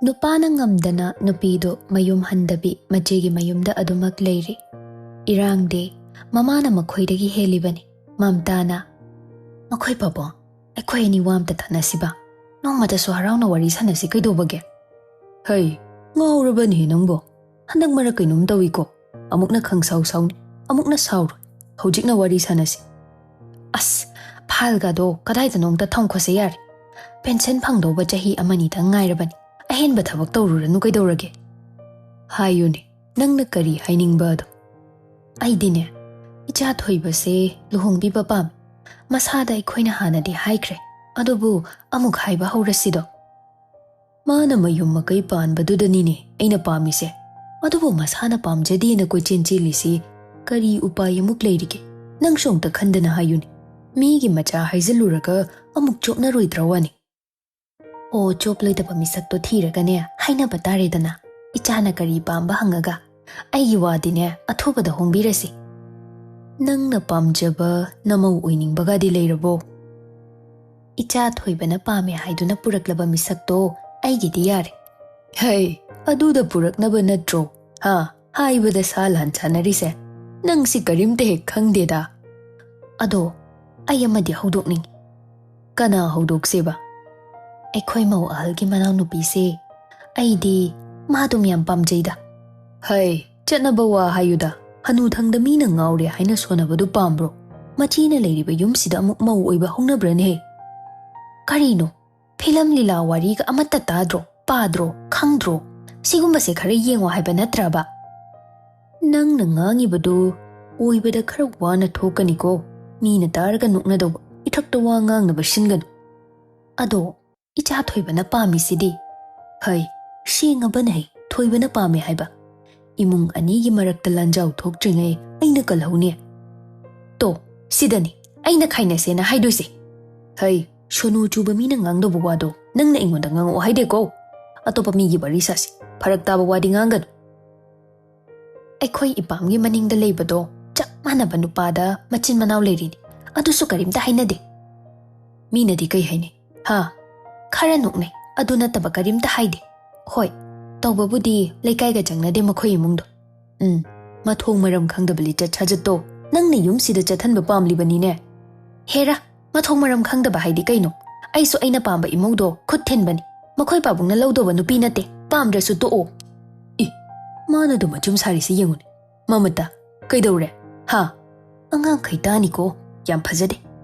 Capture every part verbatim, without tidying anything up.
ꯅꯨꯄꯥꯅ ꯉꯝꯗꯅ ꯅꯨꯄꯤꯗꯨ ꯃꯌꯨꯝ ꯍꯟꯗꯕꯤ ꯃꯆꯦꯒꯤ ꯃꯌꯨꯝꯗ ꯑꯗꯨꯃꯛ ꯂꯩꯔꯤ꯫ ꯏꯔꯥꯡꯗꯤ ꯃꯃꯥꯅ ꯃꯈꯣꯏꯗꯒꯤ ꯍꯦꯜꯂꯤꯕꯅꯤ꯫ ꯃꯝꯇꯥꯅ, "ꯃꯈꯣꯏ ꯄꯥꯕꯨꯡ, ꯑꯩꯈꯣꯏ ꯑꯅꯤ ꯋꯥ ꯑꯝꯇ ꯇꯥꯟꯅꯁꯤꯕ꯫ ꯅꯣꯡꯃꯇꯁꯨ ꯍꯔꯥꯎꯅ ꯋꯥꯔꯤ ꯁꯥꯟꯅꯁꯤ ꯀꯩꯗꯧꯕꯒꯦ?" "ꯍꯩ, ꯉꯥꯎꯔꯕꯅꯦ ꯅꯪꯕꯣ꯫ ꯍꯟꯗꯛ ꯃꯔꯛ ꯀꯩꯅꯣꯝ ꯇꯧꯏꯀꯣ꯫ ꯑꯃꯨꯛꯅ ꯈꯪꯁꯥꯎ ꯁꯥꯎꯅꯤ, ꯑꯃꯨꯛꯅ ꯁꯥꯎꯔꯣꯏ꯫ ꯍꯧꯖꯤꯛꯅ ꯋꯥꯔꯤ ꯁꯥꯟꯅꯁꯤ꯫ ꯑꯁ, ꯐꯥꯏꯜꯒꯗꯣ ꯀꯗꯥꯏꯗꯅꯣꯝꯇ ꯊꯝꯈꯣꯁꯦ ꯌꯥꯔꯦ꯫ ꯄꯦꯟꯁꯟ ꯐꯪꯗꯧꯕ ꯆꯍꯤ ꯑꯃꯅꯤꯗꯪ ꯉꯥꯏꯔꯕꯅꯤ꯫ ꯑꯍꯦꯟꯕ ꯊꯕꯛ ꯇꯧꯔꯨꯔꯅꯨ ꯀꯩꯗꯧꯔꯒꯦ?" "ꯍꯥꯏꯌꯨꯅꯦ, ꯅꯪꯅ ꯀꯔꯤ ꯍꯥꯏꯅꯤꯡꯕ ꯑꯗꯣ?" "ꯑꯩꯗꯤꯅꯦ, ꯏꯆꯥ ꯊꯣꯏꯕꯁꯦ ꯂꯨꯍꯣꯡꯕꯤꯕ ꯄꯥꯝꯃꯤ꯫ ꯃꯁꯥꯗ ꯑꯩꯈꯣꯏꯅ ꯍꯥꯟꯅꯗꯤ ꯍꯥꯏꯈ꯭ꯔꯦ, ꯑꯗꯨꯕꯨ ꯑꯃꯨꯛ ꯍꯥꯏꯕ ꯍꯧꯔꯁꯤꯗꯣ꯫ ꯃꯥꯅ ꯃꯌꯨꯝ ꯃꯀꯩ ꯄꯥꯟꯕꯗꯨꯗꯅꯤꯅꯦ ꯑꯩꯅ ꯄꯥꯝꯃꯤꯁꯦ꯫ ꯑꯗꯨꯕꯨ ꯃꯁꯥꯅ ꯄꯥꯝꯖꯗꯦꯅ ꯀꯣꯏꯆꯦꯟ ꯆꯦꯜꯂꯤꯁꯤ ꯀꯔꯤ ꯎꯄꯥꯏ ꯑꯃꯨꯛ ꯂꯩꯔꯤꯒꯦ? ꯅꯪꯁꯨ ꯑꯝꯇ ꯈꯟꯗꯅ ꯍꯥꯏꯌꯨꯅꯦ꯫ ꯃꯤꯒꯤ ꯃꯆꯥ ꯍꯥꯏꯖꯤꯜꯂꯨꯔꯒ ꯑꯃꯨꯛ ꯆꯣꯞꯅꯔꯣꯏꯗ꯭ꯔꯥ ꯋꯥꯅꯤ?" "ꯑꯣ, ꯆꯣꯞꯂꯣꯏꯗꯕ ꯃꯤꯁꯛꯇꯣ ꯊꯤꯔꯒꯅꯦ ꯍꯥꯏꯅꯕ ꯇꯥꯔꯦꯗꯅ꯫ ꯏꯆꯥꯅ ꯀꯔꯤ ꯄꯥꯝꯕ ꯍꯪꯉꯒ꯫ ꯑꯩꯒꯤ ꯋꯥꯗꯤꯅꯦ ꯑꯊꯨꯕꯗ ꯍꯣꯡꯕꯤꯔꯁꯤ꯫ ꯅꯪꯅ ꯄꯥꯝꯖꯕ ꯅꯃꯧ ꯑꯣꯏꯅꯤꯡꯕꯒꯗꯤ ꯂꯩꯔꯕꯣ?" "ꯏꯆꯥ ꯊꯣꯏꯕꯅ ꯄꯥꯝꯃꯦ ꯍꯥꯏꯗꯨꯅ ꯄꯨꯔꯛꯂꯕ ꯃꯤꯁꯛꯇꯣ ꯑꯩꯒꯤꯗꯤ ꯌꯥꯔꯦ꯫" "ꯍꯩ, ꯑꯗꯨꯗ ꯄꯨꯔꯛꯅꯕ ꯅꯠꯇ꯭ꯔꯣ, ꯍꯥ, ꯍꯥꯏꯕꯗ ꯁꯥ ꯂꯥꯟ ꯁꯥꯟꯅꯔꯤꯁꯦ? ꯅꯪꯁꯤ ꯀꯔꯤꯝꯇ ꯍꯦꯛ ꯈꯪꯗꯦꯗ꯫ ꯑꯗꯣ ꯑꯩ ꯑꯃꯗꯤ ꯍꯧꯗꯣꯛꯅꯤꯡꯉꯤ꯫" "ꯀꯅꯥ ꯍꯧꯗꯣꯛꯁꯦꯕ?" "ꯑꯩꯈꯣꯏ ꯃꯧ ꯑꯍꯜꯒꯤ ꯃꯅꯥꯎꯅꯨꯄꯤꯁꯦ꯫ ꯑꯩꯗꯤ ꯃꯥꯗꯨꯝ ꯌꯥꯝ ꯄꯥꯝꯖꯩꯗ꯫" "ꯍꯩ, ꯆꯠꯅꯕ ꯋꯥ ꯍꯥꯏꯌꯨꯗ꯫ ꯍꯅꯨꯊꯪꯗ ꯃꯤꯅ ꯉꯥꯎꯔꯦ ꯍꯥꯏꯅ ꯁꯣꯟꯅꯕꯗꯨ ꯄꯥꯝꯕ꯭ꯔꯣ? ꯃꯆꯦꯅ ꯂꯩꯔꯤꯕ ꯌꯨꯝꯁꯤꯗ ꯑꯃꯨꯛ ꯃꯧ ꯑꯣꯏꯕ ꯍꯧꯅꯕ꯭ꯔꯅꯦ?" "ꯀꯔꯤꯅꯣ? ꯐꯤꯂꯝ ꯂꯤꯂꯥ ꯋꯥꯔꯤꯒ ꯑꯃꯠꯇ ꯇꯥꯗ꯭ꯔꯣ, ꯄꯥꯗ꯭ꯔꯣ, ꯈꯪꯗ꯭ꯔꯣ? ꯁꯤꯒꯨꯝꯕꯁꯦ ꯈꯔ ꯌꯦꯡꯉꯣ ꯍꯥꯏꯕ ꯅꯠꯇ꯭ꯔꯕ?" "ꯅꯪꯅ ꯉꯥꯡꯉꯤꯕꯗꯨ ꯑꯣꯏꯕꯗ ꯈꯔ ꯋꯥꯅ ꯊꯣꯛꯀꯅꯤꯀꯣ꯫ ꯃꯤꯅ ꯇꯥꯔꯒ ꯅꯣꯛꯅꯗꯧꯕ, ꯏꯊꯛꯇ ꯋꯥ ꯉꯥꯡꯅꯕ ꯁꯤꯟꯒꯅꯨ꯫" "ꯑꯗꯣ ꯏꯆꯥ ꯊꯣꯏꯕꯅ ꯄꯥꯝꯃꯤꯁꯤꯗꯤ?" "ꯍꯩ, ꯁꯦꯡꯉꯕꯅꯦ, ꯊꯣꯏꯕꯅ ꯄꯥꯝꯃꯦ ꯍꯥꯏꯕ꯫ ꯏꯃꯨꯡ ꯑꯅꯤꯒꯤ ꯃꯔꯛꯇ ꯂꯥꯟꯖꯥꯎ ꯊꯣꯛꯇ꯭ꯔꯤꯉꯩ ꯑꯩꯅ ꯀꯜꯍꯧꯅꯤ꯫" "ꯇꯣ, ꯁꯤꯗꯅꯤ ꯑꯩꯅ ꯈꯥꯏꯅꯁꯦꯅ ꯍꯥꯏꯗꯣꯏꯁꯦ꯫" "ꯍꯩ, ꯁꯣꯅꯨ ꯆꯨꯕ ꯃꯤꯅ ꯉꯥꯡꯗꯧꯕ ꯋꯥꯗꯣ ꯅꯪꯅ ꯑꯩꯉꯣꯟꯗ ꯉꯥꯡꯉꯛꯑꯣ ꯍꯥꯏꯗꯦꯀꯣ꯫ ꯑꯇꯣꯞꯄ ꯃꯤꯒꯤ ꯋꯥꯔꯤ ꯁꯥꯁꯤ, ꯐꯔꯛ ꯇꯥꯕ ꯋꯥꯗꯤ ꯉꯥꯡꯒꯅꯨ꯫" ꯑꯩꯈꯣꯏ ꯏꯄꯥꯝꯒꯤ ꯃꯅꯤꯡꯗ ꯂꯩꯕꯗꯣ ꯆꯞ ꯃꯥꯟꯅꯕ ꯅꯨꯄꯥꯗ ꯃꯆꯤꯟ ꯃꯅꯥꯎ ꯂꯩꯔꯤꯅꯤ, ꯑꯗꯨꯁꯨ ꯀꯔꯤꯝꯇ ꯍꯥꯏꯅꯗꯦ꯫ ꯃꯤꯅꯗꯤ ꯀꯩ ꯍꯥꯏꯅꯩ? ꯍꯥ? ꯈꯔ ꯅꯣꯛꯅꯩ, ꯑꯗꯨ ꯅꯠꯇꯕ ꯀꯔꯤꯝꯇ ꯍꯥꯏꯗꯦ꯫ "ꯍꯣꯏ, ꯇꯧꯕꯕꯨꯗꯤ ꯂꯩꯀꯥꯏꯒ ꯆꯪꯅꯗꯦ ꯃꯈꯣꯏ ꯏꯃꯨꯡꯗꯣ꯫ ꯎꯝ, ꯃꯊꯣꯡ ꯃꯔꯝ ꯈꯪꯗꯕ ꯂꯤꯆꯠ ꯁꯥꯖꯠꯇꯣ ꯅꯪꯅ ꯌꯨꯝꯁꯤꯗ ꯆꯠꯍꯟꯕ ꯄꯥꯝꯂꯤꯕꯅꯤꯅꯦ꯫ ꯍꯦꯔꯥ, ꯃꯊꯣꯡ ꯃꯔꯝ ꯈꯪꯗꯕ ꯍꯥꯏꯗꯤ ꯀꯩꯅꯣ? ꯑꯩꯁꯨ ꯑꯩꯅ ꯄꯥꯝꯕ ꯏꯃꯧꯗꯣ ꯈꯨꯠ ꯊꯤꯟꯕꯅꯤ꯫ ꯃꯈꯣꯏ ꯄꯥꯕꯨꯡꯅ ꯂꯧꯗꯧꯕ ꯅꯨꯄꯤ ꯅꯠꯇꯦ, ꯄꯥꯝꯗ꯭ꯔꯁꯨ ꯇꯣꯛꯑꯣ꯫" ꯏ, ꯃꯥꯅ ꯑꯗꯨꯝ ꯑꯆꯨꯝ ꯁꯥꯔꯤꯁꯤ ꯌꯦꯡꯉꯨꯅꯦ꯫ "ꯃꯃꯇꯥ, ꯀꯩꯗꯧꯔꯦ? ꯍꯥ? ꯑꯉꯥꯡꯈꯩ ꯇꯥꯅꯤꯀꯣ꯫ ꯌꯥꯝ ꯐꯖꯗꯦ꯫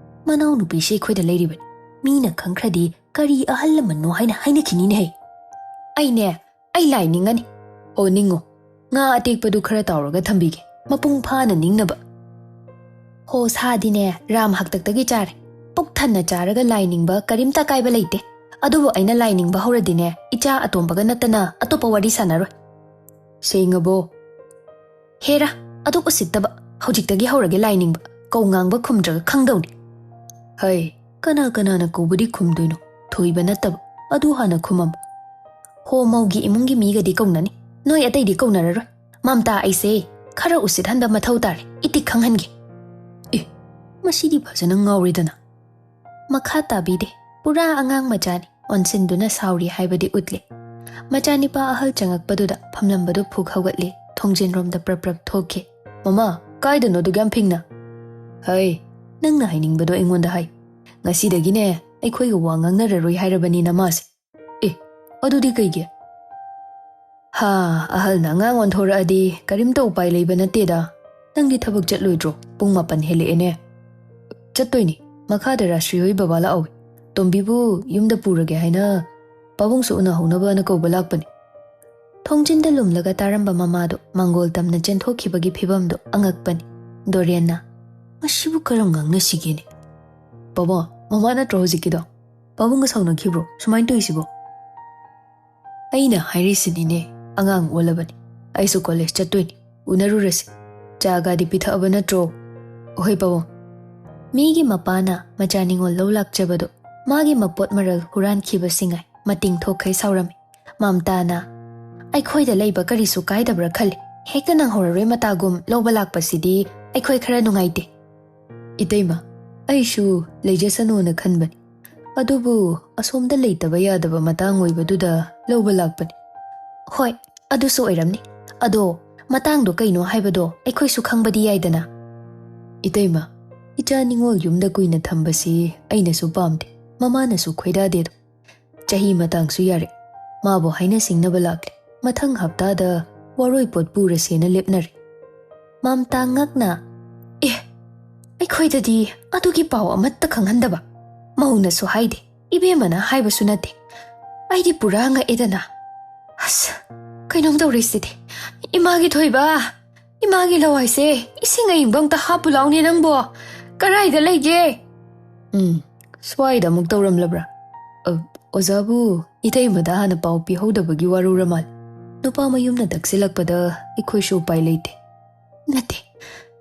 ꯃꯅꯥꯎꯅꯨꯄꯤꯁꯤ ꯑꯩꯈꯣꯏꯗ ꯂꯩꯔꯤꯕꯅꯤ꯫ ꯃꯤꯅ ꯈꯪꯈ꯭ꯔꯗꯤ ꯀꯔꯤ ꯑꯍꯜ ꯂꯃꯟꯅꯣ ꯍꯥꯏꯅ ꯍꯥꯏꯅꯈꯤꯅꯤꯅꯦꯍꯦ꯫" "ꯑꯩꯅꯦ, ꯑꯩ ꯂꯥꯏ ꯅꯤꯡꯉꯅꯤ꯫" "ꯑꯣ, ꯅꯤꯡꯉꯣ꯫ ꯉꯥ ꯑꯇꯦꯛꯄꯗꯨ ꯈꯔ ꯇꯥꯎꯔꯒ ꯊꯝꯕꯤꯒꯦ, ꯃꯄꯨꯡ ꯐꯥꯅ ꯅꯤꯡꯅꯕ꯫" "ꯍꯣ, ꯁꯥꯗꯤꯅꯦ ꯔꯥꯝ ꯍꯥꯛꯇꯛꯇꯒꯤ ꯆꯥꯔꯦ꯫ ꯄꯨꯛ ꯊꯟꯅ ꯆꯥꯔꯒ ꯂꯥꯏ ꯅꯤꯡꯕ ꯀꯔꯤꯝꯇ ꯑꯀꯥꯏꯕ ꯂꯩꯇꯦ꯫ ꯑꯗꯨꯕꯨ ꯑꯩꯅ ꯂꯥꯏ ꯅꯤꯡꯕ ꯍꯧꯔꯗꯤꯅꯦ, ꯏꯆꯥ ꯑꯇꯣꯝꯕꯒ ꯅꯠꯇꯅ ꯑꯇꯣꯞꯄ ꯋꯥꯔꯤ ꯁꯥꯟꯅꯔꯣꯏ꯫" "ꯁꯦꯡꯉꯕꯣ?" "ꯍꯦꯔꯥ, ꯑꯗꯨꯛ ꯎꯁꯤꯠꯇꯕ꯫ ꯍꯧꯖꯤꯛꯇꯒꯤ ꯍꯧꯔꯒꯦ ꯂꯥꯏ ꯅꯤꯡꯕ꯫ ꯀꯧ ꯉꯥꯡꯕ ꯈꯨꯝꯗ꯭ꯔꯒ ꯈꯪꯗꯧꯅꯤ꯫" "ꯍꯩ, ꯀꯅꯥ ꯀꯅꯥꯅ ꯀꯧꯕꯗꯤ ꯈꯨꯝꯗꯣꯏꯅꯣ? ꯊꯣꯏꯕ ꯅꯠꯇꯕ꯫ ꯑꯗꯨ ꯍꯥꯟꯅ ꯈꯨꯝꯃꯝꯃꯨ꯫" "ꯍꯣ, ꯃꯧꯒꯤ ꯏꯃꯨꯡꯒꯤ ꯃꯤꯒꯗꯤ ꯀꯧꯅꯅꯤ꯫ ꯅꯣꯏ ꯑꯇꯩꯗꯤ ꯀꯧꯅꯔꯔꯣꯏ꯫ ꯃꯝꯇꯥ, ꯑꯩꯁꯦ ꯈꯔ ꯎꯁꯤꯠꯍꯟꯕ ꯃꯊꯧ ꯇꯥꯔꯦ꯫ ꯏꯇꯤꯛ ꯈꯪꯍꯟꯒꯦ꯫" "ꯑꯦ, ꯃꯁꯤꯗꯤ ꯐꯖꯅ ꯉꯥꯎꯔꯦꯗꯅ꯫" ꯃꯈꯥ ꯇꯥꯕꯤꯗꯦ꯫ ꯄꯨꯔꯥ ꯑꯉꯥꯡ ꯃꯆꯥꯅꯤ꯫ ꯑꯣꯟꯁꯤꯟꯗꯨꯅ ꯁꯥꯎꯔꯤ ꯍꯥꯏꯕꯗꯤ ꯎꯠꯂꯤ꯫ ꯃꯆꯥꯅꯤꯄꯥ ꯑꯍꯜ ꯆꯪꯉꯛꯄꯗꯨꯗ ꯐꯝꯂꯝꯕꯗꯨ ꯐꯨꯛ ꯍꯧꯒꯠꯂꯤ꯫ ꯊꯣꯡꯖꯤꯟꯔꯣꯝꯗ ꯄ꯭ꯔꯞ ꯄ꯭ꯔꯞ ꯊꯣꯛꯈꯤ꯫ "ꯃꯃꯥ, ꯀꯥꯏꯗꯅꯣ ꯑꯗꯨꯛ ꯌꯥꯝ ꯐꯤꯡꯅ?" "ꯍꯩ, ꯅꯪꯅ ꯍꯥꯏꯅꯤꯡꯕꯗꯣ ꯑꯩꯉꯣꯟꯗ ꯍꯥꯏ꯫ ꯉꯁꯤꯗꯒꯤꯅꯦ ꯑꯩꯈꯣꯏꯒ ꯋꯥ ꯉꯥꯡꯅꯔꯔꯣꯏ ꯍꯥꯏꯔꯕꯅꯤ ꯅꯃꯥꯁꯦ꯫" "ꯑꯦ, ꯑꯗꯨꯗꯤ ꯀꯩꯒꯤ?" "ꯍꯥ, ꯑꯍꯜꯅ ꯑꯉꯥꯡ ꯑꯣꯟꯊꯣꯔꯛꯑꯗꯤ ꯀꯔꯤꯝꯇ ꯎꯄꯥꯏ ꯂꯩꯕ ꯅꯠꯇꯦꯗ꯫ ꯅꯪꯗꯤ ꯊꯕꯛ ꯆꯠꯂꯣꯏꯗ꯭ꯔꯣ? ꯄꯨꯡ ꯃꯥꯄꯟ ꯍꯦꯜꯂꯛꯑꯦꯅꯦ꯫" "ꯆꯠꯇꯣꯏꯅꯤ꯫ ꯃꯈꯥꯗ ꯔꯥꯁ꯭ꯔꯤ ꯍꯣꯏ ꯕꯕꯥ ꯂꯥꯛꯍꯧꯋꯤ꯫ ꯇꯣꯝꯕꯤꯕꯨ ꯌꯨꯝꯗ ꯄꯨꯔꯒꯦ ꯍꯥꯏꯅ ꯄꯥꯕꯨꯡꯁꯨ ꯎꯅꯍꯧꯅꯕꯅ ꯀꯧꯕ ꯂꯥꯛꯄꯅꯤ꯫" ꯊꯣꯡꯖꯤꯟꯗ ꯂꯨꯝꯂꯒ ꯇꯥꯔꯝꯕ ꯃꯃꯥꯗꯣ ꯃꯥꯡꯒꯣꯜ ꯇꯝꯅ ꯆꯦꯟꯊꯣꯛꯈꯤꯕꯒꯤ ꯐꯤꯕꯝꯗꯣ ꯑꯉꯛꯄꯅꯤ꯫ ꯗꯣꯔꯦꯟꯅ, "ꯃꯁꯤꯕꯨ ꯀꯔꯝ ꯉꯥꯡꯅꯁꯤꯒꯦꯅꯦ? ꯕꯕꯥ, ꯃꯃꯥ ꯅꯠꯇ꯭ꯔꯣ ꯍꯧꯖꯤꯛꯀꯤꯗꯣ? ꯄꯥꯕꯨꯡꯒ ꯁꯥꯎꯅꯈꯤꯕ꯭ꯔꯣ? ꯁꯨꯃꯥꯏꯅ ꯇꯧꯔꯤꯁꯤꯕꯣ?" "ꯑꯩꯅ ꯍꯥꯏꯔꯤꯁꯤꯅꯤꯅꯦ, ꯑꯉꯥꯡ ꯑꯣꯜꯂꯕꯅꯤ꯫ ꯑꯩꯁꯨ ꯀꯣꯂꯦꯖ ꯆꯠꯇꯣꯏꯅꯤ꯫ ꯎꯅꯔꯨꯔꯁꯤ꯫ ꯆꯥꯒꯗꯤ ꯄꯤꯊꯛꯑꯕ ꯅꯠꯇ꯭ꯔꯣ?" "ꯍꯣꯏ ꯄꯥꯕꯨꯡ꯫" ꯃꯤꯒꯤ ꯃꯄꯥꯅ ꯃꯆꯥ ꯅꯤꯉꯣꯜ ꯂꯧ ꯂꯥꯛꯆꯕꯗꯣ ꯃꯥꯒꯤ ꯃꯄꯣꯠ ꯃꯔꯜ ꯍꯨꯔꯥꯟꯈꯤꯕꯁꯤꯡꯉꯥꯏ ꯃꯇꯤꯡ ꯊꯣꯛꯈꯩ ꯁꯥꯎꯔꯝꯃꯤ꯫ ꯃꯝꯇꯥꯅ, "ꯑꯩꯈꯣꯏꯗ ꯂꯩꯕ ꯀꯔꯤꯁꯨ ꯀꯥꯏꯗꯕ꯭ꯔꯥ ꯈꯜꯂꯤ꯫ ꯍꯦꯛꯇ ꯅꯪꯍꯧꯔꯔꯣꯏ ꯃꯇꯥꯒꯨꯝ ꯂꯧꯕ ꯂꯥꯛꯄꯁꯤꯗꯤ ꯑꯩꯈꯣꯏ ꯈꯔ ꯅꯨꯡꯉꯥꯏꯇꯦ꯫" "ꯏꯇꯩꯃ, ꯑꯩꯁꯨ ꯂꯩꯖꯁꯅꯨꯅ ꯈꯟꯕꯅꯤ꯫ ꯑꯗꯨꯕꯨ ꯑꯁꯣꯝꯗ ꯂꯩꯇꯕ ꯌꯥꯗꯕ ꯃꯇꯥꯡ ꯑꯣꯏꯕꯗꯨꯗ ꯂꯧꯕ ꯂꯥꯛꯄꯅꯤ꯫ ꯍꯣꯏ, ꯑꯗꯨꯁꯨ ꯑꯣꯏꯔꯝꯅꯤ꯫ ꯑꯗꯣ ꯃꯇꯥꯡꯗꯣ ꯀꯩꯅꯣ ꯍꯥꯏꯕꯗꯣ ꯑꯩꯈꯣꯏꯁꯨ ꯈꯪꯕꯗꯤ ꯌꯥꯏꯗꯅ꯫ ꯏꯇꯩꯃ, ꯏꯆꯥ ꯅꯤꯉꯣꯜ ꯌꯨꯝꯗ ꯀꯨꯏꯅ ꯊꯝꯕꯁꯤ ꯑꯩꯅꯁꯨ ꯄꯥꯝꯗꯦ, ꯃꯃꯥꯅꯁꯨ ꯈꯣꯏꯗꯥꯗꯦꯗꯣ꯫ ꯆꯍꯤ ꯃꯇꯥꯡꯁꯨ ꯌꯥꯔꯦ, ꯃꯥꯕꯨ ꯍꯥꯏꯅ ꯁꯤꯡꯅꯕ ꯂꯥꯛꯂꯦ꯫ ꯃꯊꯪ ꯍꯞꯇꯥꯗ ꯋꯥꯔꯣꯏ ꯄꯣꯠ ꯄꯨꯔꯁꯦꯅ ꯂꯦꯞꯅꯔꯦ꯫ ꯃꯝꯇꯥ ꯉꯛꯅ, "ꯑꯦ, ꯑꯩꯈꯣꯏꯗꯗꯤ ꯑꯗꯨꯒꯤ ꯄꯥꯎ ꯑꯃꯠꯇ ꯈꯪꯍꯟꯗꯕ꯫ ꯃꯧꯅꯁꯨ ꯍꯥꯏꯗꯦ, ꯏꯕꯦꯝꯃꯅ ꯍꯥꯏꯕꯁꯨ ꯅꯠꯇꯦ꯫ ꯑꯩꯗꯤ ꯄꯨꯔꯥ ꯉꯛꯑꯦꯗꯅ꯫ ꯑꯁ, ꯀꯩꯅꯣꯝ ꯇꯧꯔꯤꯁꯤꯗꯤ꯫ ꯏꯃꯥꯒꯤ ꯊꯣꯏꯕ, ꯏꯃꯥꯒꯤ ꯂꯋꯥꯏꯁꯦ ꯏꯁꯤꯡ ꯑꯏꯪꯕ ꯑꯝꯇ ꯍꯥꯞꯄꯨ ꯂꯥꯎꯅꯦ ꯅꯪꯕꯣ꯫ ꯀꯔꯥꯏꯗ ꯂꯩꯒꯦ?" "ꯎꯝ, ꯁ꯭ꯋꯥꯏꯗ ꯑꯃꯨꯛ ꯇꯧꯔꯝꯂꯕ꯭ꯔꯥ? ꯑ, ꯑꯣꯖꯥꯕꯨ ꯏꯇꯩꯃꯗ ꯍꯥꯟꯅ ꯄꯥꯎ ꯄꯤꯍꯧꯗꯕꯒꯤ ꯋꯥꯔꯧꯔ ꯃꯥꯜꯂꯦ꯫" ꯅꯨꯄꯥ ꯃꯌꯨꯝꯅ ꯇꯛꯁꯤꯜꯂꯛꯄꯗ ꯑꯩꯈꯣꯏꯁꯨ ꯎꯄꯥꯏ ꯂꯩꯇꯦ꯫ "ꯅꯠꯇꯦ,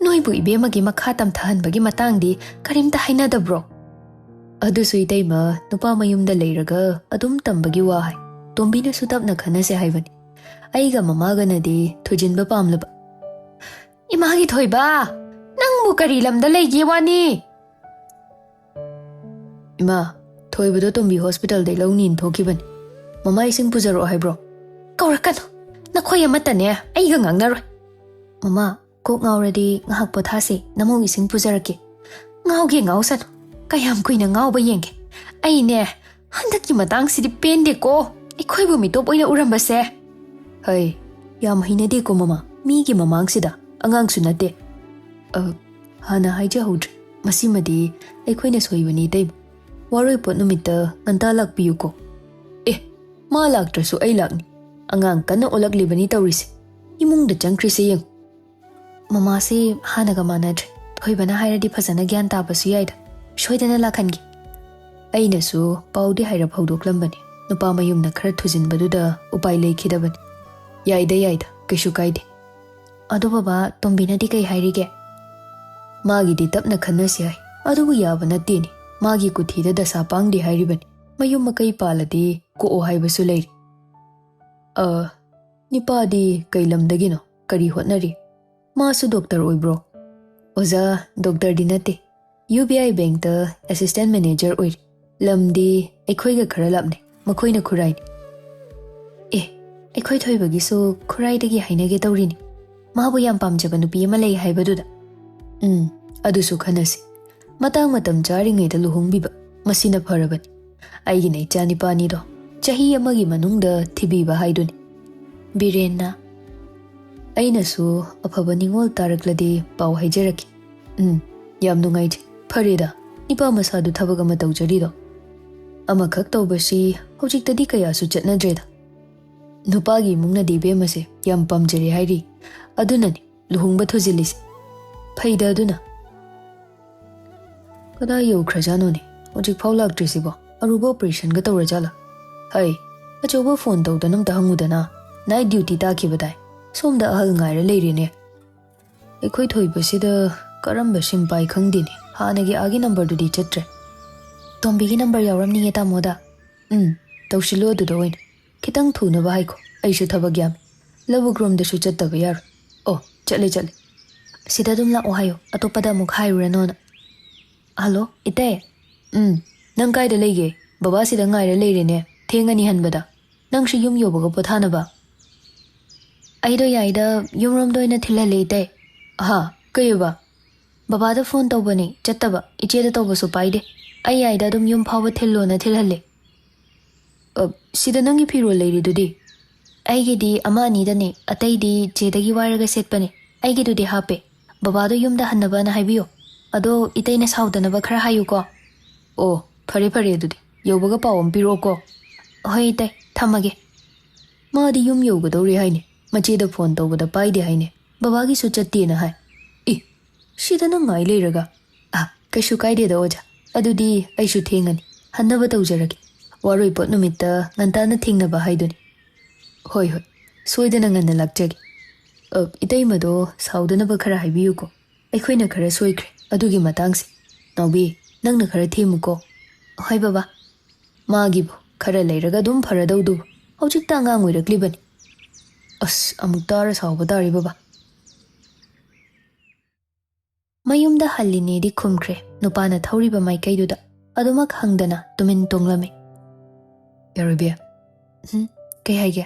ꯅꯣꯏꯕꯨ ꯏꯕꯦꯝꯃꯒꯤ ꯃꯈꯥ ꯇꯝꯊꯍꯟꯕꯒꯤ ꯃꯇꯥꯡꯗꯤ ꯀꯔꯤꯝꯇ ꯍꯥꯏꯅꯗꯕ꯭ꯔꯣ?" "ꯑꯗꯨꯁꯨ ꯏꯇꯩꯃ ꯅꯨꯄꯥ ꯃꯌꯨꯝꯗ ꯂꯩꯔꯒ ꯑꯗꯨꯝ ꯇꯝꯕꯒꯤ ꯋꯥ ꯍꯥꯏ꯫ ꯇꯣꯝꯕꯤꯅꯁꯨ ꯇꯞꯅ ꯈꯟꯅꯁꯦ ꯍꯥꯏꯕꯅꯤ꯫ ꯑꯩꯒ ꯃꯃꯥꯒꯅꯗꯤ ꯊꯨꯖꯤꯟꯕ ꯄꯥꯝꯂꯕ꯫" "ꯏꯃꯥꯒꯤ ꯊꯣꯏꯕ, ꯅꯪꯕꯨ ꯀꯔꯤ ꯂꯝꯗ ꯂꯩꯒꯦ ꯋꯥꯅꯤ?" "ꯏꯃꯥ, ꯊꯣꯏꯕꯗꯣ ꯇꯣꯝꯕꯤ ꯍꯣꯁꯄꯤꯇꯥꯜꯗꯩ ꯂꯧꯅꯤꯅ ꯊꯣꯛꯈꯤꯕꯅꯤ꯫ ꯃꯃꯥ ꯏꯁꯤꯡ ꯄꯨꯖꯔꯛꯑꯣ ꯍꯥꯏꯕ꯭ꯔꯣ?" "ꯀꯧꯔꯛꯀꯅꯨ꯫ ꯅꯈꯣꯏ ꯑꯃꯠꯇꯅꯦ ꯑꯩꯒ ꯉꯥꯡꯅꯔꯣꯏ꯫" "ꯃꯃꯥ, ꯀꯣꯛ ꯉꯥꯎꯔꯗꯤ ꯉꯥꯏꯍꯥꯛ ꯄꯣꯊꯥꯁꯤ, ꯅꯃꯧ ꯏꯁꯤꯡ ꯄꯨꯖꯔꯛꯀꯦ꯫" "ꯉꯥꯎꯒꯦ ꯉꯥꯎꯁꯅꯨ꯫ ꯀꯌꯥꯝ ꯀꯨꯏꯅ ꯉꯥꯎꯕ ꯌꯦꯡꯒꯦ꯫ ꯑꯩꯅꯦ, ꯍꯟꯗꯛꯀꯤ ꯃꯇꯥꯡꯁꯤꯗꯤ ꯄꯦꯟꯗꯦꯀꯣ, ꯑꯩꯈꯣꯏꯕꯨ ꯃꯤꯇꯣꯞ ꯑꯣꯏꯅ ꯎꯔꯝꯕꯁꯦ꯫" "ꯍꯩ, ꯌꯥꯝ ꯍꯩꯅꯗꯦꯀꯣ ꯃꯃꯥ, ꯃꯤꯒꯤ ꯃꯃꯥꯡꯁꯤꯗ, ꯑꯉꯥꯡꯁꯨ ꯅꯠꯇꯦ꯫" "ꯑ, ꯍꯥꯟꯅ ꯍꯥꯏꯖꯍꯧꯗ꯭ꯔꯦ, ꯃꯁꯤꯃꯗꯤ ꯑꯩꯈꯣꯏꯅ ꯁꯣꯏꯕꯅꯤ ꯏꯇꯩꯃ꯫ ꯋꯥꯔꯣꯏꯄꯣꯠ ꯅꯨꯃꯤꯠꯇ ꯉꯟꯇꯥ ꯂꯥꯛꯄꯤꯌꯨꯀꯣ꯫" "ꯑꯦ, ꯃꯥ ꯂꯥꯛꯇ꯭ꯔꯁꯨ ꯑꯩ ꯂꯥꯛꯅꯤ꯫ ꯑꯉꯥꯡ ꯀꯟꯅ ꯑꯣꯜꯂꯛꯂꯤꯕꯅꯤ ꯇꯧꯔꯤꯁꯦ꯫ ꯏꯃꯨꯡꯗ ꯆꯪꯈ꯭ꯔꯤꯁꯦ ꯌꯦꯡꯉꯨ꯫" "ꯃꯃꯥꯁꯦ ꯍꯥꯟꯅꯒ ꯃꯥꯟꯅꯗ꯭ꯔꯦ꯫ ꯊꯣꯏꯕꯅ ꯍꯥꯏꯔꯗꯤ ꯐꯖꯅ ꯒ꯭ꯌꯥꯟ ꯇꯥꯕꯁꯨ ꯌꯥꯏꯗ꯫ ꯁꯣꯏꯗꯅ ꯂꯥꯛꯍꯟꯒꯦ꯫" ꯑꯩꯅꯁꯨ ꯄꯥꯎꯗꯤ ꯍꯥꯏꯔꯞ ꯍꯧꯗꯣꯛꯂꯝꯕꯅꯤ꯫ ꯅꯨꯄꯥ ꯃꯌꯨꯝꯅ ꯈꯔ ꯊꯨꯖꯤꯟꯕꯗꯨꯗ ꯎꯄꯥꯏ ꯂꯩꯈꯤꯗꯕꯅꯤ꯫ "ꯌꯥꯏꯗ, ꯌꯥꯏꯗ, ꯀꯩꯁꯨ ꯀꯥꯏꯗꯦ꯫" "ꯑꯗꯣ ꯕꯕꯥ, ꯇꯣꯝꯕꯤꯅꯗꯤ ꯀꯩ ꯍꯥꯏꯔꯤꯒꯦ?" "ꯃꯥꯒꯤꯗꯤ ꯇꯞꯅ ꯈꯟꯅꯁꯤ ꯍꯥꯏ, ꯑꯗꯨꯕꯨ ꯌꯥꯕ ꯅꯠꯇꯦꯅꯦ꯫ ꯃꯥꯒꯤ ꯀꯨꯊꯤꯗ ꯗꯁꯥ ꯄꯥꯡꯗꯦ ꯍꯥꯏꯔꯤꯕꯅꯤ꯫ ꯃꯌꯨꯝ ꯃꯀꯩ ꯄꯥꯜꯂꯗꯤ ꯀꯣꯛꯑꯣ ꯍꯥꯏꯕꯁꯨ ꯂꯩꯔꯤ꯫" "ꯑ, ꯅꯤꯄꯥꯗꯤ ꯀꯩ ꯂꯝꯗꯒꯤꯅꯣ? ꯀꯔꯤ ꯍꯣꯠꯅꯔꯤ?" "ꯃꯥꯁꯨ ꯗꯣꯛꯇꯔ ꯑꯣꯏꯕ꯭ꯔꯣ?" "ꯑꯣꯖꯥ, ꯗꯣꯛꯇꯔꯗꯤ ꯅꯠꯇꯦ꯫ ꯌꯨ ꯕꯤ ꯑꯥꯏ ꯕꯦꯡꯛꯇ ꯑꯦꯁꯤꯁꯇꯦꯟ ꯃꯦꯅꯦꯖꯔ ꯑꯣꯏꯔꯤ꯫ ꯂꯝꯗꯤ ꯑꯩꯈꯣꯏꯒ ꯈꯔ ꯂꯥꯞꯅꯩ, ꯃꯈꯣꯏꯅ ꯈꯨꯔꯥꯏꯅꯤ꯫ ꯑꯦ, ꯑꯩꯈꯣꯏ ꯊꯣꯏꯕꯒꯤꯁꯨ ꯈꯨꯔꯥꯏꯗꯒꯤ ꯍꯥꯏꯅꯒꯦ ꯇꯧꯔꯤꯅꯤ꯫ ꯃꯥꯕꯨ ꯌꯥꯝ ꯄꯥꯝꯖꯕ ꯅꯨꯄꯤ ꯑꯃ ꯂꯩ ꯍꯥꯏꯕꯗꯨꯗ꯫ ꯎꯝ, ꯑꯗꯨꯁꯨ ꯈꯟꯅꯁꯤ꯫ ꯃꯇꯥꯡ ꯃꯇꯝ ꯆꯥꯔꯤꯉꯩꯗ ꯂꯨꯍꯣꯡꯕꯤꯕ, ꯃꯁꯤꯅ ꯐꯔꯕꯅꯤ꯫ ꯑꯩꯒꯤꯅ ꯏꯆꯥ ꯅꯤꯄꯥꯅꯤꯗꯣ ꯆꯍꯤ ꯑꯃꯒꯤ ꯃꯅꯨꯡꯗ ꯊꯤꯕꯤꯕ ꯍꯥꯏꯗꯨꯅꯤ꯫ ꯕꯤꯔꯦꯟꯅ, ꯑꯩꯅꯁꯨ ꯑꯐꯕ ꯅꯤꯡꯉꯣꯜ ꯇꯥꯔꯛꯂꯗꯤ ꯄꯥꯎ ꯍꯥꯏꯖꯔꯛꯀꯦ꯫ ꯎꯝ, ꯌꯥꯝ ꯅꯨꯡꯉꯥꯏꯖꯩ꯫ ꯐꯔꯦꯗ, ꯅꯤꯄꯥ ꯃꯁꯥꯗꯨ ꯊꯕꯛ ꯑꯃ ꯇꯧꯖꯔꯤꯗꯣ꯫ ꯑꯃꯈꯛ ꯇꯧꯕꯁꯤ ꯍꯧꯖꯤꯛꯇꯗꯤ ꯀꯌꯥꯁꯨ ꯆꯠꯅꯗ꯭ꯔꯦꯗ꯫ ꯅꯨꯄꯥꯒꯤ ꯏꯃꯨꯡꯅꯗꯤ ꯏꯕꯦꯝꯃꯁꯦ ꯌꯥꯝ ꯄꯥꯝꯖꯔꯦ ꯍꯥꯏꯔꯤ꯫ ꯑꯗꯨꯅꯅꯤ ꯂꯨꯍꯣꯡꯕ ꯊꯨꯖꯤꯜꯂꯤꯁꯦ꯫ ꯐꯩꯗ ꯑꯗꯨꯅ꯫ ꯀꯗꯥꯏ ꯌꯧꯈ꯭ꯔꯖꯥꯠꯅꯣꯅꯦ? ꯍꯧꯖꯤꯛꯐꯥꯎ ꯂꯥꯛꯇ꯭ꯔꯤꯁꯤꯕꯣ? ꯑꯔꯨꯕ ꯑꯣꯄꯔꯦꯁꯟꯒ ꯇꯧꯔꯖꯥꯠꯂꯥ? ꯍꯩ, ꯑꯆꯧꯕ ꯐꯣꯟ ꯇꯧꯗꯅ ꯑꯝꯇ ꯍꯪꯉꯨꯗꯅ꯫ Night duty ꯇꯥꯈꯤꯕꯗꯥꯏ? ꯁꯣꯝꯗ ꯑꯍꯜ ꯉꯥꯏꯔ ꯂꯩꯔꯦꯅꯦ꯫ ꯑꯩꯈꯣꯏ ꯊꯣꯏꯕꯁꯤꯗ ꯀꯔꯝꯕ ꯁꯤꯝ ꯄꯥꯏ ꯈꯪꯗꯦꯅꯦ꯫ ꯍꯥꯟꯅꯒꯤ ꯑꯥꯒꯤ ꯅꯝꯕꯔꯗꯨꯗꯤ ꯆꯠꯇ꯭ꯔꯦ꯫ ꯇꯣꯝꯕꯤꯒꯤ ꯅꯝꯕꯔ ꯌꯥꯎꯔꯝꯅꯤꯌꯦ ꯇꯥꯃꯣꯗ꯫ ꯎꯝ, ꯇꯧꯁꯤꯜꯂꯨ ꯑꯗꯨꯗ ꯑꯣꯏꯅ꯫ ꯈꯤꯇꯪ ꯊꯨꯅꯕ ꯍꯥꯏꯈꯣ, ꯑꯩꯁꯨ ꯊꯕꯛ ꯌꯥꯝꯃꯤ꯫ ꯂꯧꯕꯨꯛ ꯔꯣꯝꯗꯁꯨ ꯆꯠꯇꯕ ꯌꯥꯔꯣꯏ꯫ ꯑꯣ, ꯆꯠꯂꯦ, ꯆꯠꯂꯦ꯫ ꯁꯤꯗ ꯑꯗꯨꯝ ꯂꯥꯛꯑꯣ ꯍꯥꯏꯌꯣ, ꯑꯇꯣꯞꯄꯗ ꯑꯃꯨꯛ ꯍꯥꯏꯔꯨꯔꯅꯣꯅ꯫ ꯍꯜꯂꯣ, ꯏꯇꯩ꯫ ꯎꯝ, ꯅꯪ ꯀꯥꯏꯗ ꯂꯩꯒꯦ? ꯕꯕꯥ ꯁꯤꯗ ꯉꯥꯏꯔ ꯂꯩꯔꯦꯅꯦ, ꯊꯦꯡꯉꯅꯤ ꯍꯟꯕꯗ꯫ ꯅꯪꯁꯨ ꯌꯨꯝ ꯌꯧꯕꯒ ꯄꯣꯊꯥꯅꯕ꯫ ꯑꯩꯗꯣ ꯌꯥꯏꯗ ꯌꯨꯝꯔꯣꯝꯗ ꯑꯣꯏꯅ ꯊꯤꯜꯍꯜꯂꯦ, ꯏꯇꯩ꯫ ꯑꯍꯥ, ꯀꯩꯑꯕ? ꯕꯕꯥꯗ ꯐꯣꯟ ꯇꯧꯕꯅꯦ, ꯆꯠꯇꯕ꯫ ꯏꯆꯦꯗ ꯇꯧꯕꯁꯨ ꯄꯥꯏꯗꯦ꯫ ꯑꯩ ꯌꯥꯏꯗ ꯑꯗꯨꯝ ꯌꯨꯝ ꯐꯥꯎꯕ ꯊꯤꯜꯂꯣꯅ ꯊꯤꯜꯍꯜꯂꯦ꯫ ꯑ, ꯁꯤꯗ ꯅꯪꯒꯤ ꯐꯤꯔꯣꯜ ꯂꯩꯔꯤꯗꯨꯗꯤ? ꯑꯩꯒꯤꯗꯤ ꯑꯃ ꯑꯅꯤꯗꯅꯦ, ꯑꯇꯩꯗꯤ ꯆꯦꯗꯒꯤ ꯋꯥꯏꯔꯒ ꯁꯦꯠꯄꯅꯦ꯫ ꯑꯩꯒꯤꯗꯨꯗꯤ ꯍꯥꯞꯄꯦ꯫ ꯕꯕꯥꯗꯣ ꯌꯨꯝꯗ ꯍꯟꯅꯕꯅ ꯍꯥꯏꯕꯤꯌꯣ꯫ ꯑꯗꯣ ꯏꯇꯩꯅ ꯁꯥꯎꯗꯅꯕ ꯈꯔ ꯍꯥꯏꯌꯨꯀꯣ꯫ ꯑꯣ, ꯐꯔꯦ ꯐꯔꯦ ꯑꯗꯨꯗꯤ꯫ ꯌꯧꯕꯒ ꯄꯥꯎ ꯑꯃ ꯄꯤꯔꯛꯑꯣꯀꯣ꯫ ꯍꯣꯏ ꯏꯇꯩ, ꯊꯝꯃꯒꯦ꯫ ꯃꯥꯗꯤ ꯌꯨꯝ ꯌꯧꯒꯗꯧꯔꯦ ꯍꯥꯏꯅꯦ꯫ ꯃꯆꯦꯗ ꯐꯣꯟ ꯇꯧꯕꯗ ꯄꯥꯏꯗꯦ ꯍꯥꯏꯅꯦ꯫ ꯕꯕꯥꯒꯤꯁꯨ ꯆꯠꯇꯦꯅ ꯍꯥꯏ꯫ ꯏ, ꯁꯤꯗ ꯅꯪ ꯉꯥꯏ ꯂꯩꯔꯒ? ꯑ, ꯀꯩꯁꯨ ꯀꯥꯏꯗꯦꯗ ꯑꯣꯖꯥ꯫ ꯑꯗꯨꯗꯤ ꯑꯩꯁꯨ ꯊꯦꯡꯉꯅꯤ꯫ ꯍꯟꯅꯕ ꯇꯧꯖꯔꯒꯦ꯫ ꯋꯥꯔꯣꯏꯄꯣꯠ ꯅꯨꯃꯤꯠꯇ ꯉꯟꯇꯥꯅ ꯊꯦꯡꯅꯕ ꯍꯥꯏꯗꯨꯅꯤ꯫ ꯍꯣꯏ, ꯍꯣꯏ꯫ ꯁꯣꯏꯗꯅ ꯉꯟꯅ ꯂꯥꯛꯆꯒꯦ꯫ ꯑ, ꯏꯇꯩꯃꯗꯣ ꯁꯥꯎꯗꯅꯕ ꯈꯔ ꯍꯥꯏꯕꯤꯌꯨꯀꯣ꯫ ꯑꯩꯈꯣꯏꯅ ꯈꯔ ꯁꯣꯏꯈ꯭ꯔꯦ ꯑꯗꯨꯒꯤ ꯃꯇꯥꯡꯁꯦ꯫ ꯅꯥꯎꯕꯤ, ꯅꯪꯅ ꯈꯔ ꯊꯦꯝꯃꯨꯀꯣ꯫ ꯍꯣꯏ ꯕꯕꯥ꯫ ꯃꯥꯒꯤꯕꯨ ꯈꯔ ꯂꯩꯔꯒ ꯑꯗꯨꯝ ꯐꯔꯗꯧꯗꯨꯕꯨ꯫ ꯍꯧꯖꯤꯛꯇ ꯑꯉꯥꯡ ꯑꯣꯏꯔꯛꯂꯤꯕꯅꯤ꯫ ꯑꯁ, ꯑꯃꯨꯛ ꯇꯥꯔ ꯁꯥꯎꯕ ꯇꯥꯔꯦ ꯕꯕꯥ꯫ ꯃꯌꯨꯝꯗ ꯍꯜꯂꯤꯅꯦꯗꯤ ꯈꯨꯝꯈ꯭ꯔꯦ ꯅꯨꯄꯥꯅ ꯊꯧꯔꯤꯕ ꯃꯥꯏꯀꯩꯗꯨꯗ꯫ ꯑꯗꯨꯃꯛ ꯍꯪꯗꯅ ꯇꯨꯃꯤꯟ ꯇꯣꯡꯂꯝꯃꯤ꯫ ꯌꯥꯔꯣꯏꯕꯤ꯫ ꯎꯝ? ꯀꯩ ꯍꯥꯏꯒꯦ?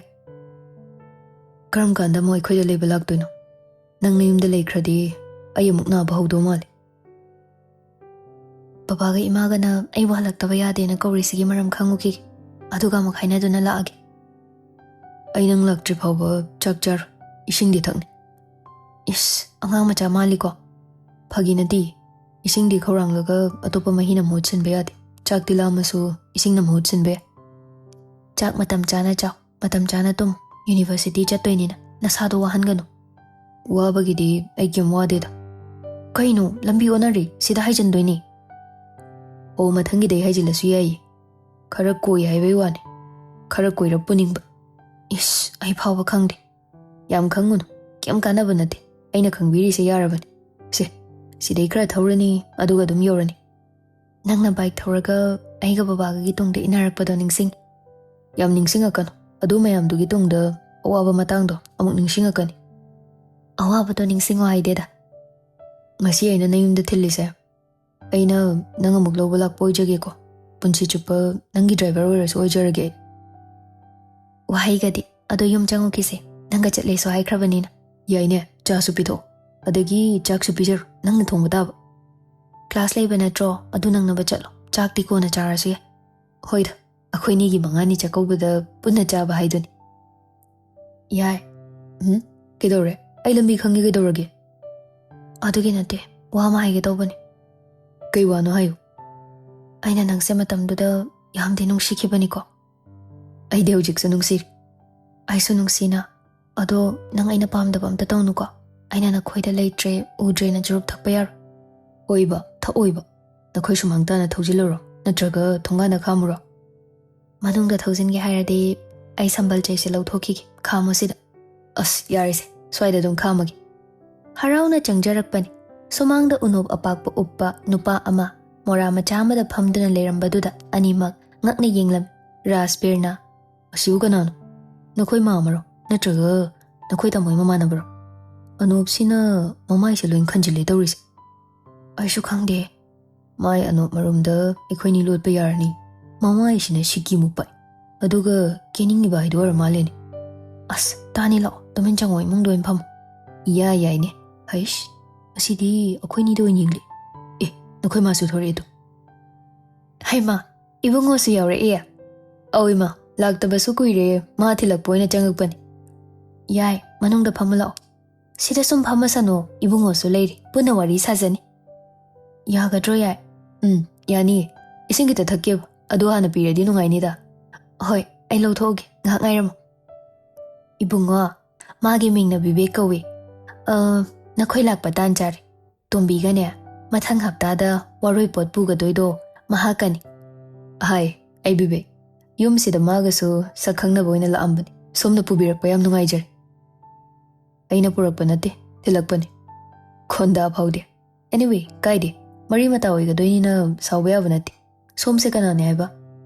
ꯀꯔꯝ ꯀꯥꯟꯗ ꯑꯃꯨꯛ ꯑꯩꯈꯣꯏꯗ ꯂꯩꯕ ꯂꯥꯛꯇꯣꯏꯅꯣ? ꯅꯪ ꯅꯌꯨꯝꯗ ꯂꯩꯈ꯭ꯔꯗꯤ ꯑꯩ ꯑꯃꯨꯛ ꯅꯥꯕ ꯍꯧꯗꯧ ꯃꯥꯜꯂꯦ꯫ ꯕꯕꯥꯒ ꯏꯃꯥꯒꯅ ꯑꯩꯕꯨ ꯍꯜꯂꯛꯇꯕ ꯌꯥꯗꯦꯅ ꯀꯧꯔꯤꯁꯤꯒꯤ ꯃꯔꯝ ꯈꯪꯉꯨꯈꯤꯒꯦ, ꯑꯗꯨꯒ ꯑꯃꯨꯛ ꯍꯥꯏꯅꯗꯨꯅ ꯂꯥꯛꯑꯒꯦ꯫ ꯑꯩ ꯅꯪ ꯂꯥꯛꯇ꯭ꯔꯤ ꯐꯥꯎꯕ ꯆꯥꯛ ꯆꯥꯔꯣꯏ, ꯏꯁꯤꯡꯗꯤ ꯊꯛꯅꯤ꯫ ꯏꯁ, ꯑꯉꯥꯡ ꯃꯆꯥ ꯃꯥꯜꯂꯤꯀꯣ꯫ ꯐꯥꯒꯤ ꯅꯠꯇꯦ, ꯏꯁꯤꯡꯗꯤ ꯈꯧꯔꯥꯡꯂꯒ ꯑꯇꯣꯞꯄ ꯃꯍꯤꯅ ꯃꯍꯨꯠ ꯁꯤꯟꯕ ꯌꯥꯗꯦ꯫ ꯆꯥꯛꯇꯤ ꯂꯥꯝꯃꯁꯨ ꯏꯁꯤꯡꯅ ꯃꯍꯨꯠ ꯁꯤꯟꯕ ꯌꯥꯏ꯫ ꯆꯥꯛ ꯃꯇꯝ ꯆꯥꯅ ꯆꯥꯎ, ꯃꯇꯝ ꯆꯥꯅ ꯇꯨꯝ꯫ ꯌꯨꯅꯤꯚꯔꯁꯤꯇꯤ ꯆꯠꯇꯣꯏꯅꯤꯅ ꯅꯁꯥꯗꯣ ꯋꯥꯍꯟꯒꯅꯨ꯫ ꯋꯥꯕꯒꯤꯗꯤ ꯑꯩ ꯀꯩꯝ ꯋꯥꯗꯦꯗ꯫ ꯀꯩꯅꯣ, ꯂꯝꯕꯤ ꯑꯣꯟꯅꯔꯦ, ꯁꯤꯗ ꯍꯥꯏꯖꯤꯟꯗꯣꯏꯅꯤ꯫ ꯑꯣ, ꯃꯊꯪꯒꯤꯗꯩ ꯍꯥꯏꯖꯤꯜꯂꯁꯨ ꯌꯥꯏꯌꯦ꯫ ꯈꯔ ꯀꯣꯏ ꯍꯥꯏꯕꯩ ꯋꯥꯅꯤ, ꯈꯔ ꯀꯣꯏꯔꯞ ꯄꯨꯅꯤꯡꯕ꯫ ꯏꯁ, ꯑꯩ ꯐꯥꯎꯕ ꯈꯪꯗꯦ꯫ ꯌꯥꯝ ꯈꯪꯉꯨꯅꯨ, ꯀꯩꯝ ꯀꯥꯟꯅꯕ ꯅꯠꯇꯦ꯫ ꯑꯩꯅ ꯈꯪꯕꯤꯔꯤꯁꯦ ꯌꯥꯔꯕꯅꯤ꯫ ꯁꯦ, ꯁꯤꯗꯩ ꯈꯔ ꯊꯧꯔꯅꯤ, ꯑꯗꯨꯒ ꯑꯗꯨꯝ ꯌꯧꯔꯅꯤ꯫ ꯅꯪꯅ ꯕꯥꯏꯛ ꯊꯧꯔꯒ ꯑꯩꯒ ꯕꯕꯥꯒꯒꯤ ꯇꯨꯡꯗ ꯏꯟꯅꯔꯛꯄꯗꯣ ꯅꯤꯡꯁꯤꯡ꯫ ꯌꯥꯝ ꯅꯤꯡꯁꯤꯡꯉꯛꯀꯅꯨ, ꯑꯗꯨ ꯃꯌꯥꯝꯗꯨꯒꯤ ꯇꯨꯡꯗ ꯑꯋꯥꯕ ꯃꯇꯥꯡꯗꯣ ꯑꯃꯨꯛ ꯅꯤꯡꯁꯤꯡꯉꯛꯀꯅꯤ꯫ ꯑꯋꯥꯕꯗꯣ ꯅꯤꯡꯁꯤꯡꯉꯣ ꯍꯥꯏꯗꯦꯗ꯫ ꯉꯁꯤ ꯑꯩꯅ ꯅꯌꯨꯝꯗ ꯊꯤꯜꯂꯤꯁꯦ, ꯑꯩꯅ ꯅꯪ ꯑꯃꯨꯛ ꯂꯧꯕ ꯂꯥꯛꯄ ꯑꯣꯏꯖꯒꯦꯀꯣ꯫ ꯄꯨꯟꯁꯤ ꯆꯨꯞꯄ ꯅꯪꯒꯤ ꯗ꯭ꯔꯥꯏꯚꯔ ꯑꯣꯏꯔꯁꯨ ꯑꯣꯏꯖꯔꯒꯦ ꯑꯩ꯫ ꯋꯥꯍꯩꯒꯗꯤ, "ꯑꯗꯣ ꯌꯨꯝ ꯆꯪꯉꯨꯈꯤꯁꯦ, ꯅꯪꯒ ꯆꯠꯂꯦꯁꯨ ꯍꯥꯏꯈ꯭ꯔꯕꯅꯤꯅ꯫ ꯌꯥꯏꯅꯦ, ꯆꯥꯁꯨ ꯄꯤꯊꯛꯑꯣ, ꯑꯗꯒꯤ ꯆꯥꯛꯁꯨ ꯄꯤꯖꯔꯣ, ꯅꯪꯅ ꯊꯣꯡꯕ ꯇꯥꯕ꯫ ꯀ꯭ꯂꯥꯁ ꯂꯩꯕ ꯅꯠꯇ꯭ꯔꯣ? ꯑꯗꯨ ꯅꯪꯅꯕ ꯆꯠꯂꯣ, ꯆꯥꯛꯇꯤ ꯀꯣꯟꯅ ꯆꯥꯔꯁꯨ ꯌꯥꯏ꯫" ꯍꯣꯏꯗ, ꯑꯩꯈꯣꯏꯅꯤꯒꯤ ꯃꯉꯥꯅꯤ ꯆꯥꯛꯀꯧꯕꯗ ꯄꯨꯟꯅ ꯆꯥꯕ ꯍꯥꯏꯗꯨꯅꯤ꯫ ꯌꯥꯏ꯫ ꯎꯝ? ꯀꯩꯗꯧꯔꯦ? ꯑꯩ ꯂꯝꯕꯤ ꯈꯪꯉꯦ, ꯀꯩꯗꯧꯔꯒꯦ? ꯑꯗꯨꯒꯤ ꯅꯠꯇꯦ, ꯋꯥ ꯑꯃ ꯍꯥꯏꯒꯦ ꯇꯧꯕꯅꯤ꯫ ꯀꯩ ꯋꯥꯅꯣ ꯍꯥꯏꯌꯨ꯫ ꯑꯩꯅ ꯅꯪꯁꯦ ꯃꯇꯝꯗꯨꯗ ꯌꯥꯝꯗꯤ ꯅꯨꯡꯁꯤꯈꯤꯕꯅꯤꯀꯣ꯫ ꯑꯩꯗꯤ ꯍꯧꯖꯤꯛꯁꯨ ꯅꯨꯡꯁꯤꯔꯤ꯫ ꯑꯩꯁꯨ ꯅꯨꯡꯁꯤꯅ꯫ ꯑꯗꯣ ꯅꯪ ꯑꯩꯅ ꯄꯥꯝꯗꯕ ꯑꯝꯇ ꯇꯧꯅꯨꯀꯣ꯫ ꯑꯩꯅ ꯅꯈꯣꯏꯗ ꯂꯩꯇ꯭ꯔꯦ, ꯎꯗ꯭ꯔꯦꯅ ꯆꯨꯔꯨꯞ ꯊꯛꯄ ꯌꯥꯔꯣꯏ꯫ ꯑꯣꯏꯕ, ꯊꯛꯑꯣꯏꯕ꯫ ꯅꯈꯣꯏ ꯁꯨꯃꯥꯡ ꯇꯥꯅ ꯊꯧꯖꯤꯜꯂꯨꯔꯣ, ꯅꯠꯇ꯭ꯔꯒ ꯊꯣꯡꯒꯥꯟꯗ ꯈꯥꯝꯃꯨꯔꯣ? ꯃꯅꯨꯡꯗ ꯊꯧꯖꯤꯟꯒꯦ ꯍꯥꯏꯔꯗꯤ ꯑꯩ ꯁꯝꯕꯜ ꯆꯩꯁꯦ ꯂꯧꯊꯣꯛꯈꯤꯒꯦ, ꯈꯥꯝꯃꯣ ꯁꯤꯗ꯫ ꯑꯁ, ꯌꯥꯔꯦꯁꯦ, ꯁ꯭ꯋꯥꯏꯗ ꯑꯗꯨꯝ ꯈꯥꯝꯃꯒꯦ꯫ ꯍꯔꯥꯎꯅ ꯆꯪꯖꯔꯛꯄꯅꯤ꯫ ꯁꯨꯃꯥꯡꯗ ꯎꯅꯣꯞ ꯑꯄꯥꯛꯄ ꯎꯞꯄ ꯅꯨꯄꯥ ꯑꯃ ꯃꯣꯔꯥ ꯃꯆꯥ ꯑꯃꯗ ꯐꯝꯗꯨꯅ ꯂꯩꯔꯝꯕꯗꯨꯗ ꯑꯅꯤꯃꯛ ꯉꯛꯅ ꯌꯦꯡꯂꯝꯃꯤ꯫ ꯔꯥꯖꯕꯤꯔꯅ, "ꯑꯁꯤꯕꯨ ꯀꯅꯥꯅꯣ? ꯅꯈꯣꯏ ꯃꯥꯝꯃꯔꯣ? ꯅꯠꯇ꯭ꯔꯒ ꯅꯈꯣꯏ ꯇꯥꯃꯣꯒꯤ ꯃꯃꯥꯟꯅꯕꯔꯣ? ꯑꯅꯣꯞꯁꯤꯅ ꯃꯃꯥꯏꯁꯦ ꯂꯣꯏ ꯈꯟꯖꯤꯜꯂꯦ ꯇꯧꯔꯤꯁꯦ꯫" "ꯑꯩꯁꯨ ꯈꯪꯗꯦ꯫ ꯃꯥꯏ ꯑꯅꯣꯞ ꯃꯔꯨꯝꯗ ꯑꯩꯈꯣꯏꯅꯤ ꯂꯣꯠꯄ ꯌꯥꯔꯅꯤ꯫ ꯃꯃꯥꯏꯁꯤꯅ ꯁꯤꯀꯤꯃꯨꯛ ꯄꯥꯏ꯫ ꯑꯗꯨꯒ ꯀꯦꯅꯤꯡꯉꯤꯕ ꯍꯥꯏꯗꯣ ꯑꯣꯏꯔ ꯃꯥꯜꯂꯦꯅꯦ꯫ "ꯑꯁ, ꯇꯥꯅꯤ, ꯂꯥꯛꯑꯣ, ꯇꯨꯃꯤꯟ ꯆꯪꯉꯣ, ꯏꯃꯨꯡꯗ ꯑꯣꯏꯅ ꯐꯝꯃꯣ"꯫ "ꯏꯌꯥ ꯌꯥꯏꯅꯦ꯫ ꯍꯩꯁ, ꯑꯁꯤꯗꯤ ꯑꯩꯈꯣꯏꯅꯤꯗ ꯑꯣꯏꯅ ꯌꯦꯡꯂꯤ꯫ ꯑꯦ, ꯅꯈꯣꯏ ꯃꯥꯁꯨ ꯊꯣꯔꯛꯑꯦ ꯇꯨ"꯫ "ꯍꯩꯃꯥ, ꯏꯕꯨꯡꯉꯣꯁꯨ ꯌꯥꯎꯔꯛꯑꯦ?" "ꯑꯧ ꯏꯃꯥ, ꯂꯥꯛꯇꯕꯁꯨ ꯀꯨꯏꯔꯦ, ꯃꯥ ꯊꯤꯜꯂꯛꯄ ꯑꯣꯏꯅ ꯆꯪꯉꯛꯄꯅꯤ"꯫ "ꯌꯥꯏ, ꯃꯅꯨꯡꯗ ꯐꯝꯃ ꯂꯥꯛꯑꯣ꯫ ꯁꯤꯗ ꯁꯨꯝ ꯐꯝꯃꯁꯅꯣ, ꯏꯕꯨꯡꯉꯣꯁꯨ ꯂꯩꯔꯤ, ꯄꯨꯟꯅ ꯋꯥꯔꯤ ꯁꯥꯖꯅꯤ"꯫ "ꯌꯥꯒꯗ꯭ꯔꯣ ꯌꯥꯏ?" "ꯎꯝ, ꯌꯥꯅꯤꯌꯦ꯫ ꯏꯁꯤꯡ ꯈꯤꯇ ꯊꯛꯀꯦꯕ, ꯑꯗꯨ ꯍꯥꯟꯅ ꯄꯤꯔꯗꯤ ꯅꯨꯡꯉꯥꯏꯅꯤꯗ"꯫ "ꯍꯣꯏ, ꯑꯩ ꯂꯧꯊꯣꯛꯑꯒꯦ, ꯉꯥꯏꯍꯥꯛ ꯉꯥꯏꯔꯝꯃꯣ"꯫ "ꯏꯕꯨꯡꯉꯣ, ꯃꯥꯒꯤ ꯃꯤꯡꯅ ꯕꯤꯕꯦꯛ ꯀꯧꯏ꯫ ꯑ, ꯅꯈꯣꯏ ꯂꯥꯛꯄ ꯇꯥꯟ ꯆꯥꯔꯦ꯫ ꯇꯣꯝꯕꯤꯒꯅꯦ, ꯃꯊꯪ ꯍꯞꯇꯥꯗ ꯋꯥꯔꯣꯏ ꯄꯣꯠ ꯄꯨꯒꯗꯣꯏꯗꯣ ꯃꯍꯥꯛꯀꯅꯤ"꯫ "ꯍꯥꯏ, ꯑꯩ ꯕꯤꯕꯦꯛ꯫ ꯌꯨꯝꯁꯤꯗ ꯃꯥꯒꯁꯨ ꯁꯛ ꯈꯪꯅꯕ ꯑꯣꯏꯅ ꯂꯥꯛꯑꯝꯕꯅꯤ꯫ ꯁꯣꯝꯅ ꯄꯨꯕꯤꯔꯛꯄ ꯌꯥꯝ ꯅꯨꯡꯉꯥꯏꯖꯔꯦ"꯫ "ꯑꯩꯅ ꯄꯨꯔꯛꯄ ꯅꯠꯇꯦ, ꯊꯤꯜꯂꯛꯄꯅꯤ"꯫ ꯈꯣꯟꯗꯥ ꯐꯥꯎꯗꯦ꯫ "Anyway, ꯀꯥꯏꯗꯦ꯫ ꯃꯔꯤ ꯃꯇꯥ ꯑꯣꯏꯒꯗꯣꯏꯅꯤꯅ ꯁꯥꯎꯕ ꯌꯥꯕ ꯅꯠꯇꯦ꯫ ꯁꯣꯝꯁꯦ ꯀꯅꯥꯅꯦ ꯍꯥꯏꯕ?"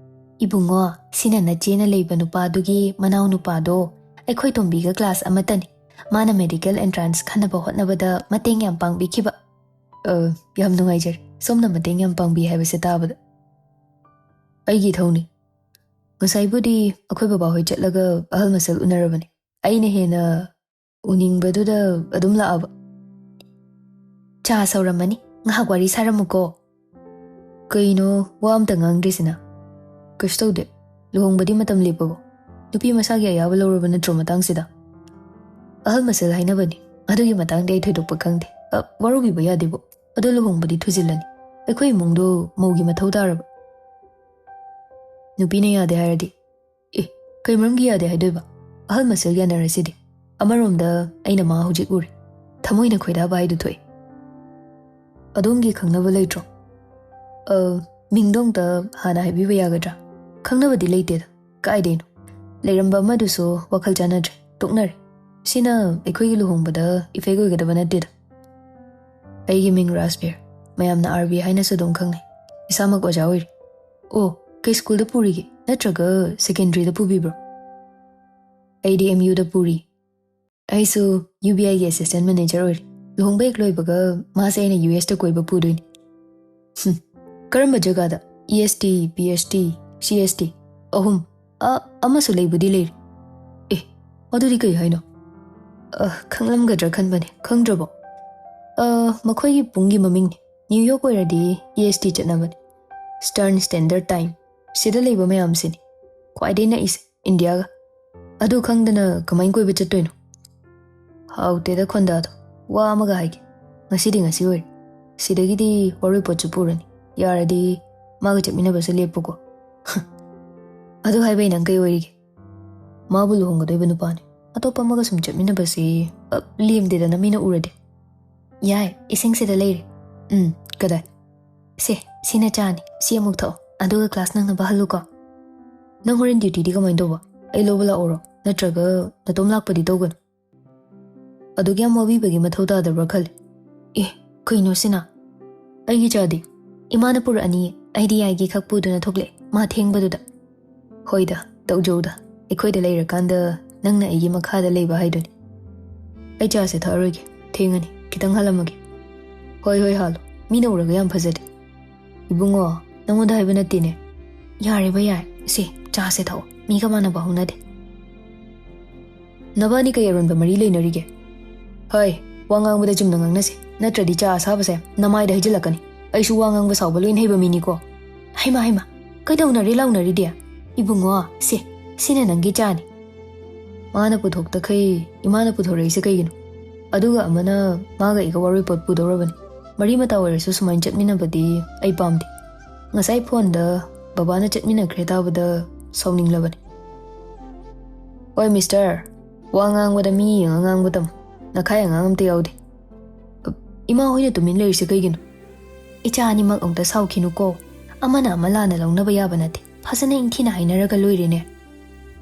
"ꯏꯕꯨꯡꯉꯣ, ꯁꯤꯅ ꯅꯆꯦꯅ ꯂꯩꯕ ꯅꯨꯄꯥꯗꯨꯒꯤ ꯃꯅꯥꯎ ꯅꯨꯄꯥꯗꯣ꯫ ꯑꯩꯈꯣꯏ ꯇꯣꯝꯕꯤꯒ ꯀ꯭ꯂꯥꯁ ꯑꯃꯠꯇꯅꯤ꯫ ꯃꯥꯅ ꯃꯦꯗꯤꯀꯦꯜ ꯑꯦꯟꯇ꯭ꯔꯥꯟꯁ ꯈꯟꯅꯕ ꯍꯣꯠꯅꯕꯗ ꯃꯇꯦꯡ ꯌꯥꯝ ꯄꯥꯡꯕꯤꯈꯤꯕ"꯫ "ꯑ, ꯌꯥꯝ ꯅꯨꯡꯉꯥꯏꯖꯔꯦ, ꯁꯣꯝꯅ ꯃꯇꯦꯡ ꯌꯥꯝ ꯄꯥꯡꯕꯤ ꯍꯥꯏꯕꯁꯦ ꯇꯥꯕꯗ"꯫ "ꯑꯩꯒꯤ ꯏꯊꯧꯅꯤ꯫ ꯉꯁꯥꯏꯕꯨꯗꯤ ꯑꯩꯈꯣꯏ ꯕꯕꯥꯍꯣꯏ ꯆꯠꯂꯒ ꯑꯍꯜ ꯃꯁꯦꯜ ꯎꯅꯔꯕꯅꯤ꯫ ꯑꯩꯅ ꯍꯦꯟꯅ ꯎꯅꯤꯡꯕꯗꯨꯗ ꯑꯗꯨꯝ ꯂꯥꯛꯑꯕ"꯫ "ꯆꯥ ꯁꯧꯔꯝꯃꯅꯤ, ꯉꯥꯏꯍꯥꯛ ꯋꯥꯔꯤ ꯁꯥꯔꯝꯃꯨꯀꯣ"꯫ "ꯀꯩꯅꯣ ꯋꯥ ꯑꯝꯇ ꯉꯥꯡꯗ꯭ꯔꯤꯁꯤꯅ?" "ꯀꯩꯁꯨ ꯇꯧꯗꯦ꯫ ꯂꯨꯍꯣꯡꯕꯗꯤ ꯃꯇꯝ ꯂꯦꯞꯄꯕꯣ? ꯅꯨꯄꯤ ꯃꯁꯥꯒꯤ ꯑꯌꯥꯕ ꯂꯧꯔꯕ ꯅꯠꯇ꯭ꯔꯣ ꯃꯇꯥꯡꯁꯤꯗ?" "ꯑꯍꯜ ꯃꯁꯦꯜ ꯍꯥꯏꯅꯕꯅꯤ, ꯑꯗꯨꯒꯤ ꯃꯇꯥꯡꯗꯤ ꯑꯩ ꯊꯣꯏꯗꯣꯛꯄ ꯈꯪꯗꯦ꯫ ꯑ, ꯋꯥꯔꯧꯕꯤꯕ ꯌꯥꯗꯦꯕꯣ꯫ ꯑꯗꯣ ꯂꯨꯍꯣꯡꯕꯗꯤ ꯊꯨꯖꯤꯜꯂꯅꯤ꯫ ꯑꯩꯈꯣꯏ ꯏꯃꯨꯡꯗꯣ ꯃꯧꯒꯤ ꯃꯊꯧ ꯇꯥꯔꯕ"꯫ "ꯅꯨꯄꯤꯅ ꯌꯥꯗꯦ ꯍꯥꯏꯔꯗꯤ?" "ꯑꯦ, ꯀꯩ ꯃꯔꯝꯒꯤ ꯌꯥꯗꯦ ꯍꯥꯏꯗꯣꯏꯕ? ꯑꯍꯜ ꯃꯁꯦꯜ ꯌꯥꯅꯔꯁꯤꯗꯤ꯫ ꯑꯃꯔꯣꯝꯗ ꯑꯩꯅ ꯃꯥ ꯍꯧꯖꯤꯛ ꯎꯔꯦ꯫ ꯊꯃꯣꯏꯅ ꯈꯣꯏꯗꯥꯕ ꯍꯥꯏꯗꯨ ꯊꯣꯛꯑꯦ"꯫ "ꯑꯗꯣꯝꯒꯤ ꯈꯪꯅꯕ ꯂꯩꯇ꯭ꯔꯣ?" "ꯑ, ꯃꯤꯡꯗꯣ ꯑꯝꯇ ꯍꯥꯟꯅ ꯍꯥꯏꯕꯤꯕ ꯌꯥꯒꯗ꯭ꯔꯥ?" "ꯈꯪꯅꯕꯗꯤ ꯂꯩꯇꯦꯗ꯫ ꯀꯥꯏꯗꯩꯅꯣ? ꯂꯩꯔꯝꯕ ꯑꯃꯗꯨꯁꯨ ꯋꯥꯈꯜ ꯆꯥꯟꯅꯗ꯭ꯔꯦ, ꯇꯣꯛꯅꯔꯦ꯫ ꯁꯤꯅ ꯑꯩꯈꯣꯏꯒꯤ ꯂꯨꯍꯣꯡꯕꯗ ꯏꯐꯦꯛ ꯑꯣꯏꯒꯗꯕ ꯅꯠꯇꯦꯗ"꯫ "ꯑꯩꯒꯤ ꯃꯤꯡ ꯔꯥꯖꯕꯤꯔ꯫ ꯃꯌꯥꯝꯅ ꯑꯥꯔ ꯕꯤ ꯍꯥꯏꯅꯁꯨ ꯑꯗꯨꯝ ꯈꯪꯅꯩ꯫ ꯏꯁꯥꯃꯛ ꯑꯣꯖꯥ ꯑꯣꯏꯔꯤ"꯫ "ꯑꯣ, ꯀꯩ ꯁ꯭ꯀꯨꯜꯗ ꯄꯨꯔꯤꯒꯦ? ꯅꯠꯇ꯭ꯔꯒ ꯁꯦꯀꯦꯟꯗꯔꯤꯗ ꯄꯨꯕꯤꯕ꯭ꯔꯣ?" "ꯑꯩꯗꯤ ꯑꯦꯝ ꯌꯨꯗ ꯄꯨꯔꯤ"꯫ "ꯑꯩꯁꯨ ꯌꯨ ꯕꯤ ꯑꯥꯏꯒꯤ ꯑꯦꯁꯤꯁꯇꯦꯟ ꯃꯦꯅꯦꯖꯔ ꯑꯣꯏꯔꯤ꯫ ꯂꯨꯍꯣꯡꯕ ꯍꯦꯛ ꯂꯣꯏꯕꯒ ꯃꯥꯁꯦ ꯑꯩꯅ ꯌꯨ ꯑꯦꯁꯇ ꯀꯣꯏꯕ ꯄꯨꯗꯣꯏꯅꯤ"꯫ ꯀꯔꯝꯕ ꯖꯒꯥꯗ? E S T, P S T, C S T? ꯑꯍꯨꯝ꯫ ꯑ, ꯑꯃꯁꯨ ꯂꯩꯕꯨꯗꯤ ꯂꯩꯔꯤ꯫ ꯑꯦ, ꯑꯗꯨꯗꯤ ꯀꯩ ꯍꯥꯏꯅꯣ? ꯑ, ꯈꯪꯂꯝꯒꯗ꯭ꯔꯥ ꯈꯟꯕꯅꯦ꯫ ꯈꯪꯗ꯭ꯔꯕꯣ? ꯑ, ꯃꯈꯣꯏꯒꯤ ꯄꯨꯡꯒꯤ ꯃꯃꯤꯡꯅꯤ꯫ ꯅ꯭ꯌꯨ ꯌꯣꯔꯛ ꯑꯣꯏꯔꯗꯤ ꯏ ꯑꯦꯁ ꯇꯤ ꯆꯠꯅꯕꯅꯤ꯫ Eastern Standard Time꯫ ꯁꯤꯗ ꯂꯩꯕ ꯃꯌꯥꯝꯁꯤꯅꯤ ꯈ꯭ꯋꯥꯏꯗꯩ ꯅꯛꯏꯁꯦ ꯏꯟꯗꯤꯌꯥꯒ꯫ ꯑꯗꯨ ꯈꯪꯗꯅ ꯀꯃꯥꯏꯅ ꯀꯣꯏꯕ ꯆꯠꯇꯣꯏꯅꯣ? ꯍꯥꯎꯇꯦꯗ ꯈꯣꯟꯗꯥꯗꯣ꯫ ꯋꯥ ꯑꯃꯒ ꯍꯥꯏꯒꯦ꯫ ꯉꯁꯤꯗꯤ ꯉꯁꯤ ꯑꯣꯏꯔꯦ꯫ ꯁꯤꯗꯒꯤꯗꯤ ꯋꯥꯔꯣꯏ ꯄꯣꯠꯁꯨ ꯄꯨꯔꯅꯤ꯫ ꯌꯥꯔꯗꯤ ꯃꯥꯒ ꯆꯠꯃꯤꯟꯅꯕꯁꯨ ꯂꯦꯞꯄꯨꯀꯣ꯫ ꯑꯗꯨ ꯍꯥꯏꯕꯩ ꯅꯪ ꯀꯩ ꯑꯣꯏꯔꯤꯒꯦ? ꯃꯥꯕꯨ ꯂꯨꯍꯣꯡꯒꯗꯣꯏꯕ ꯅꯨꯄꯥꯅꯤ꯫ ꯑꯇꯣꯞꯄ ꯑꯃꯒ ꯁꯨꯝ ꯆꯠꯃꯤꯟꯅꯕꯁꯤ, ꯑ, ꯂꯦꯝꯗꯦꯗꯅ ꯃꯤꯅ ꯎꯔꯗꯤ꯫ ꯌꯥꯏ, ꯏꯁꯤꯡꯁꯤꯗ ꯂꯩꯔꯦ꯫ ꯎꯝ, ꯀꯗꯥꯏ? ꯁꯦ, ꯁꯤꯅ ꯆꯥꯅꯤ꯫ ꯁꯤ ꯑꯃꯨꯛ ꯊꯛꯑꯣ꯫ ꯑꯗꯨꯒ ꯀ꯭ꯂꯥꯁ ꯅꯪꯅꯕ ꯍꯜꯂꯨꯀꯣ꯫ ꯅꯪ ꯍꯣꯔꯦꯟ ꯗ꯭ꯌꯨꯇꯤꯗꯤ ꯀꯃꯥꯏꯅ ꯇꯧꯕ? ꯑꯩ ꯂꯧꯕ ꯂꯥꯛꯑꯣꯔꯣ? ꯅꯠꯇ꯭ꯔꯒ ꯅꯇꯣꯝ ꯂꯥꯛꯄꯗꯤ ꯇꯧꯒꯅꯨ? ꯑꯗꯨꯛ ꯌꯥꯝ ꯋꯥꯕꯤꯕꯒꯤ ꯃꯊꯧ ꯇꯥꯗꯕ꯭ꯔꯥ ꯈꯜꯂꯤ꯫ ꯑꯦ, ꯀꯩꯅꯣ ꯁꯤꯅ? ꯑꯩꯒꯤ ꯆꯥꯗꯤ? ꯏꯃꯥꯅ ꯄꯨꯔꯛꯑꯅꯤꯌꯦ꯫ ꯑꯩꯗꯤ ꯌꯥꯏꯒꯤ ꯈꯛ ꯄꯨꯗꯨꯅ ꯊꯣꯛꯂꯛꯑꯦ, ꯃꯥ ꯊꯦꯡꯕꯗꯨꯗ꯫ ꯍꯣꯏꯗ, ꯇꯧꯖꯧꯗ꯫ ꯑꯩꯈꯣꯏꯗ ꯂꯩꯔꯀꯥꯟꯗ ꯅꯪꯅ ꯑꯩꯒꯤ ꯃꯈꯥꯗ ꯂꯩꯕ ꯍꯥꯏꯗꯨꯅꯤ꯫ ꯑꯩ ꯆꯥꯁꯦ ꯊꯛꯑꯔꯣꯏꯒꯦ, ꯊꯦꯡꯉꯅꯤ, ꯈꯤꯇꯪ ꯍꯥꯜꯂꯝꯃꯒꯦ꯫ ꯍꯣꯏ, ꯍꯣꯏ, ꯍꯥꯜꯂꯣ꯫ ꯃꯤꯅ ꯎꯔꯒ ꯌꯥꯝ ꯐꯖꯗꯦ꯫ ꯏꯕꯨꯡꯉꯣ, ꯅꯪꯉꯣꯟꯗ ꯍꯥꯏꯕ ꯅꯠꯇꯦꯅꯦ꯫ ꯌꯥꯔꯦ ꯚꯩꯌꯥ, ꯁꯦ, ꯆꯥꯁꯦ ꯊꯛꯑꯣ, ꯃꯤꯒ ꯃꯥꯟꯅꯕ ꯍꯧꯅꯗꯦ꯫ ꯅꯕꯥꯅꯤ ꯀꯩ ꯑꯔꯣꯟꯕ ꯃꯔꯤ ꯂꯩꯅꯔꯤꯒꯦ? ꯍꯣꯏ, ꯋꯥ ꯉꯥꯡꯕꯗ ꯆꯨꯝꯅ ꯉꯥꯡꯅꯁꯦ, ꯅꯠꯇ꯭ꯔꯗꯤ ꯆꯥ ꯑꯁꯥꯕꯁꯦ ꯅꯃꯥꯏꯗ ꯍꯩꯖꯤꯜꯂꯛꯀꯅꯤ꯫ ꯑꯩꯁꯨ ꯋꯥ ꯉꯥꯡꯕ ꯁꯥꯎꯕ ꯂꯣꯏꯅ ꯍꯩꯕ ꯃꯤꯅꯤꯀꯣ꯫ ꯍꯩꯃꯥ, ꯍꯩꯃꯥ, ꯀꯩꯗꯧꯅꯔꯦ ꯂꯥꯎꯅꯔꯤꯗꯤ? ꯏꯕꯨꯡꯉꯣ, ꯁꯦ, ꯁꯤꯅ ꯅꯪꯒꯤ ꯆꯥꯅꯤ꯫ ꯃꯥꯅ ꯄꯨꯊꯣꯛꯇꯈꯩ ꯏꯃꯥꯅ ꯄꯨꯊꯣꯔꯛꯏꯁꯦ ꯀꯩꯒꯤꯅꯣ? ꯑꯗꯨꯒ ꯑꯃꯅ ꯃꯥꯒ ꯑꯩꯒ ꯋꯥꯔꯣꯏ ꯄꯣꯠ ꯄꯨꯗꯧꯔꯕꯅꯤ꯫ ꯃꯔꯤ ꯃꯇꯥ ꯑꯣꯏꯔꯁꯨ ꯁꯨꯃꯥꯏꯅ ꯆꯠꯃꯤꯟꯅꯕꯗꯤ ꯑꯩ ꯄꯥꯝꯗꯦ꯫ ꯉꯁꯥꯏ ꯐꯣꯟꯗ ꯕꯕꯥꯅ ꯆꯠꯃꯤꯟꯅꯈ꯭ꯔꯦ ꯇꯥꯕꯗ ꯁꯥꯎꯅꯤꯡꯂꯕꯅꯤ꯫ ꯍꯣꯏ ꯃꯤꯁꯇꯔ, ꯋꯥ ꯉꯥꯡꯕꯗ ꯃꯤ ꯌꯦꯡꯉ ꯉꯥꯡꯕ ꯇꯝꯃꯨ꯫ ꯅꯈꯥꯏ ꯑꯉꯥꯡ ꯑꯝꯇ ꯌꯥꯎꯗꯦ꯫ ꯏꯃꯥ ꯍꯣꯏꯅ ꯇꯨꯃꯤꯟ ꯂꯩꯔꯤꯁꯦ ꯀꯩꯒꯤꯅꯣ? ꯏꯆꯥ ꯑꯅꯤꯃꯛ ꯑꯃꯨꯛꯇ ꯁꯥꯎꯈꯤꯅꯨꯀꯣ꯫ ꯑꯃꯅ ꯑꯃ ꯂꯥꯟꯅ ꯂꯧꯅꯕ ꯌꯥꯕ ꯅꯠꯇꯦ꯫ ꯐꯖꯅ ꯏꯪꯊꯤꯅ ꯍꯥꯏꯅꯔꯒ ꯂꯣꯏꯔꯦꯅꯦ꯫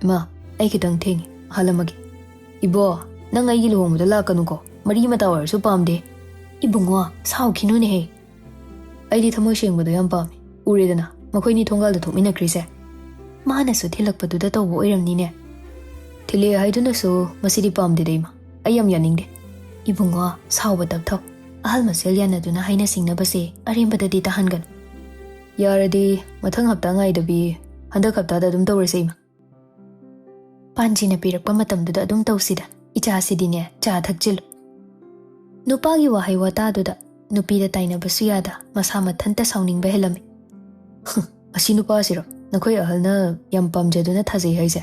ꯏꯃꯥ, ꯑꯩ ꯈꯤꯇꯪ ꯊꯦꯡꯉꯦ, ꯍꯜꯂꯝꯃꯒꯦ꯫ ꯏꯕꯣ, ꯅꯪ ꯑꯩꯒꯤ ꯂꯨꯍꯣꯡꯕꯗ ꯂꯥꯛꯀꯅꯨꯀꯣ꯫ ꯃꯔꯤ ꯃꯇꯥ ꯑꯣꯏꯔꯁꯨ ꯄꯥꯝꯗꯦ꯫ ꯏꯕꯨꯡꯉꯣ, ꯁꯥꯎꯈꯤꯅꯨꯅꯦꯍꯦ꯫ ꯑꯩꯗꯤ ꯊꯃꯣꯏ ꯁꯦꯡꯕꯗꯣ ꯌꯥꯝ ꯄꯥꯝꯃꯤ꯫ ꯎꯔꯦꯗꯅ, ꯃꯈꯣꯏꯅꯤ ꯊꯣꯡꯒꯥꯜꯗ ꯊꯣꯛꯃꯤꯟꯅꯈ꯭ꯔꯤꯁꯦ꯫ ꯃꯥꯅꯁꯨ ꯊꯤꯜꯂꯛꯄꯗꯨꯗ ꯇꯧꯕ ꯑꯣꯏꯔꯝꯅꯤꯅꯦ꯫ ꯊꯤꯜꯂꯛꯑꯦ ꯍꯥꯏꯗꯨꯅꯁꯨ ꯃꯁꯤꯗꯤ ꯄꯥꯝꯗꯦꯗ ꯏꯃꯥ꯫ ꯑꯩ ꯌꯥꯝ ꯌꯥꯅꯤꯡꯗꯦ꯫ ꯏꯕꯨꯡꯉꯣ, ꯁꯥꯎꯕ ꯇꯞꯊꯧ꯫ ꯑꯍꯜ ꯃꯁꯦꯜ ꯌꯥꯅꯗꯨꯅ ꯍꯥꯏꯅ ꯁꯤꯡꯅꯕꯁꯦ ꯑꯔꯦꯝꯕꯗꯗꯤ ꯇꯥꯍꯟꯒꯅꯨ꯫ ꯌꯥꯔꯗꯤ ꯃꯊꯪ ꯍꯞꯇꯥ ꯉꯥꯏꯗꯕꯤ ꯍꯟꯗꯛ ꯍꯞꯇꯥꯗ ꯑꯗꯨꯝ ꯇꯧꯔꯁꯦ, ꯏꯃꯥ꯫ ꯄꯥꯟꯖꯤꯅ ꯄꯤꯔꯛꯄ ꯃꯇꯝꯗꯨꯗ ꯑꯗꯨꯝ ꯇꯧꯁꯤꯗ, ꯏꯆꯥꯁꯤꯗꯤꯅꯦ ꯆꯥ ꯊꯛꯆꯤꯜꯂꯨ꯫ ꯅꯨꯄꯥꯒꯤ ꯋꯥꯍꯩ ꯋꯥꯇꯥꯗꯨꯗ ꯅꯨꯄꯤꯗ ꯇꯥꯏꯅꯕꯁꯨ ꯌꯥꯗ ꯃꯁꯥ ꯃꯊꯟꯇ ꯁꯥꯎꯅꯤꯡꯕ ꯍꯦꯜꯂꯝꯃꯤ꯫ "ꯍꯨꯝ, ꯑꯁꯤ ꯅꯨꯄꯥꯁꯤꯔꯣ ꯅꯈꯣꯏ ꯑꯍꯜꯅ ꯌꯥꯝ ꯄꯥꯝꯖꯗꯨꯅ ꯊꯥꯖꯩ ꯍꯥꯏꯁꯦ?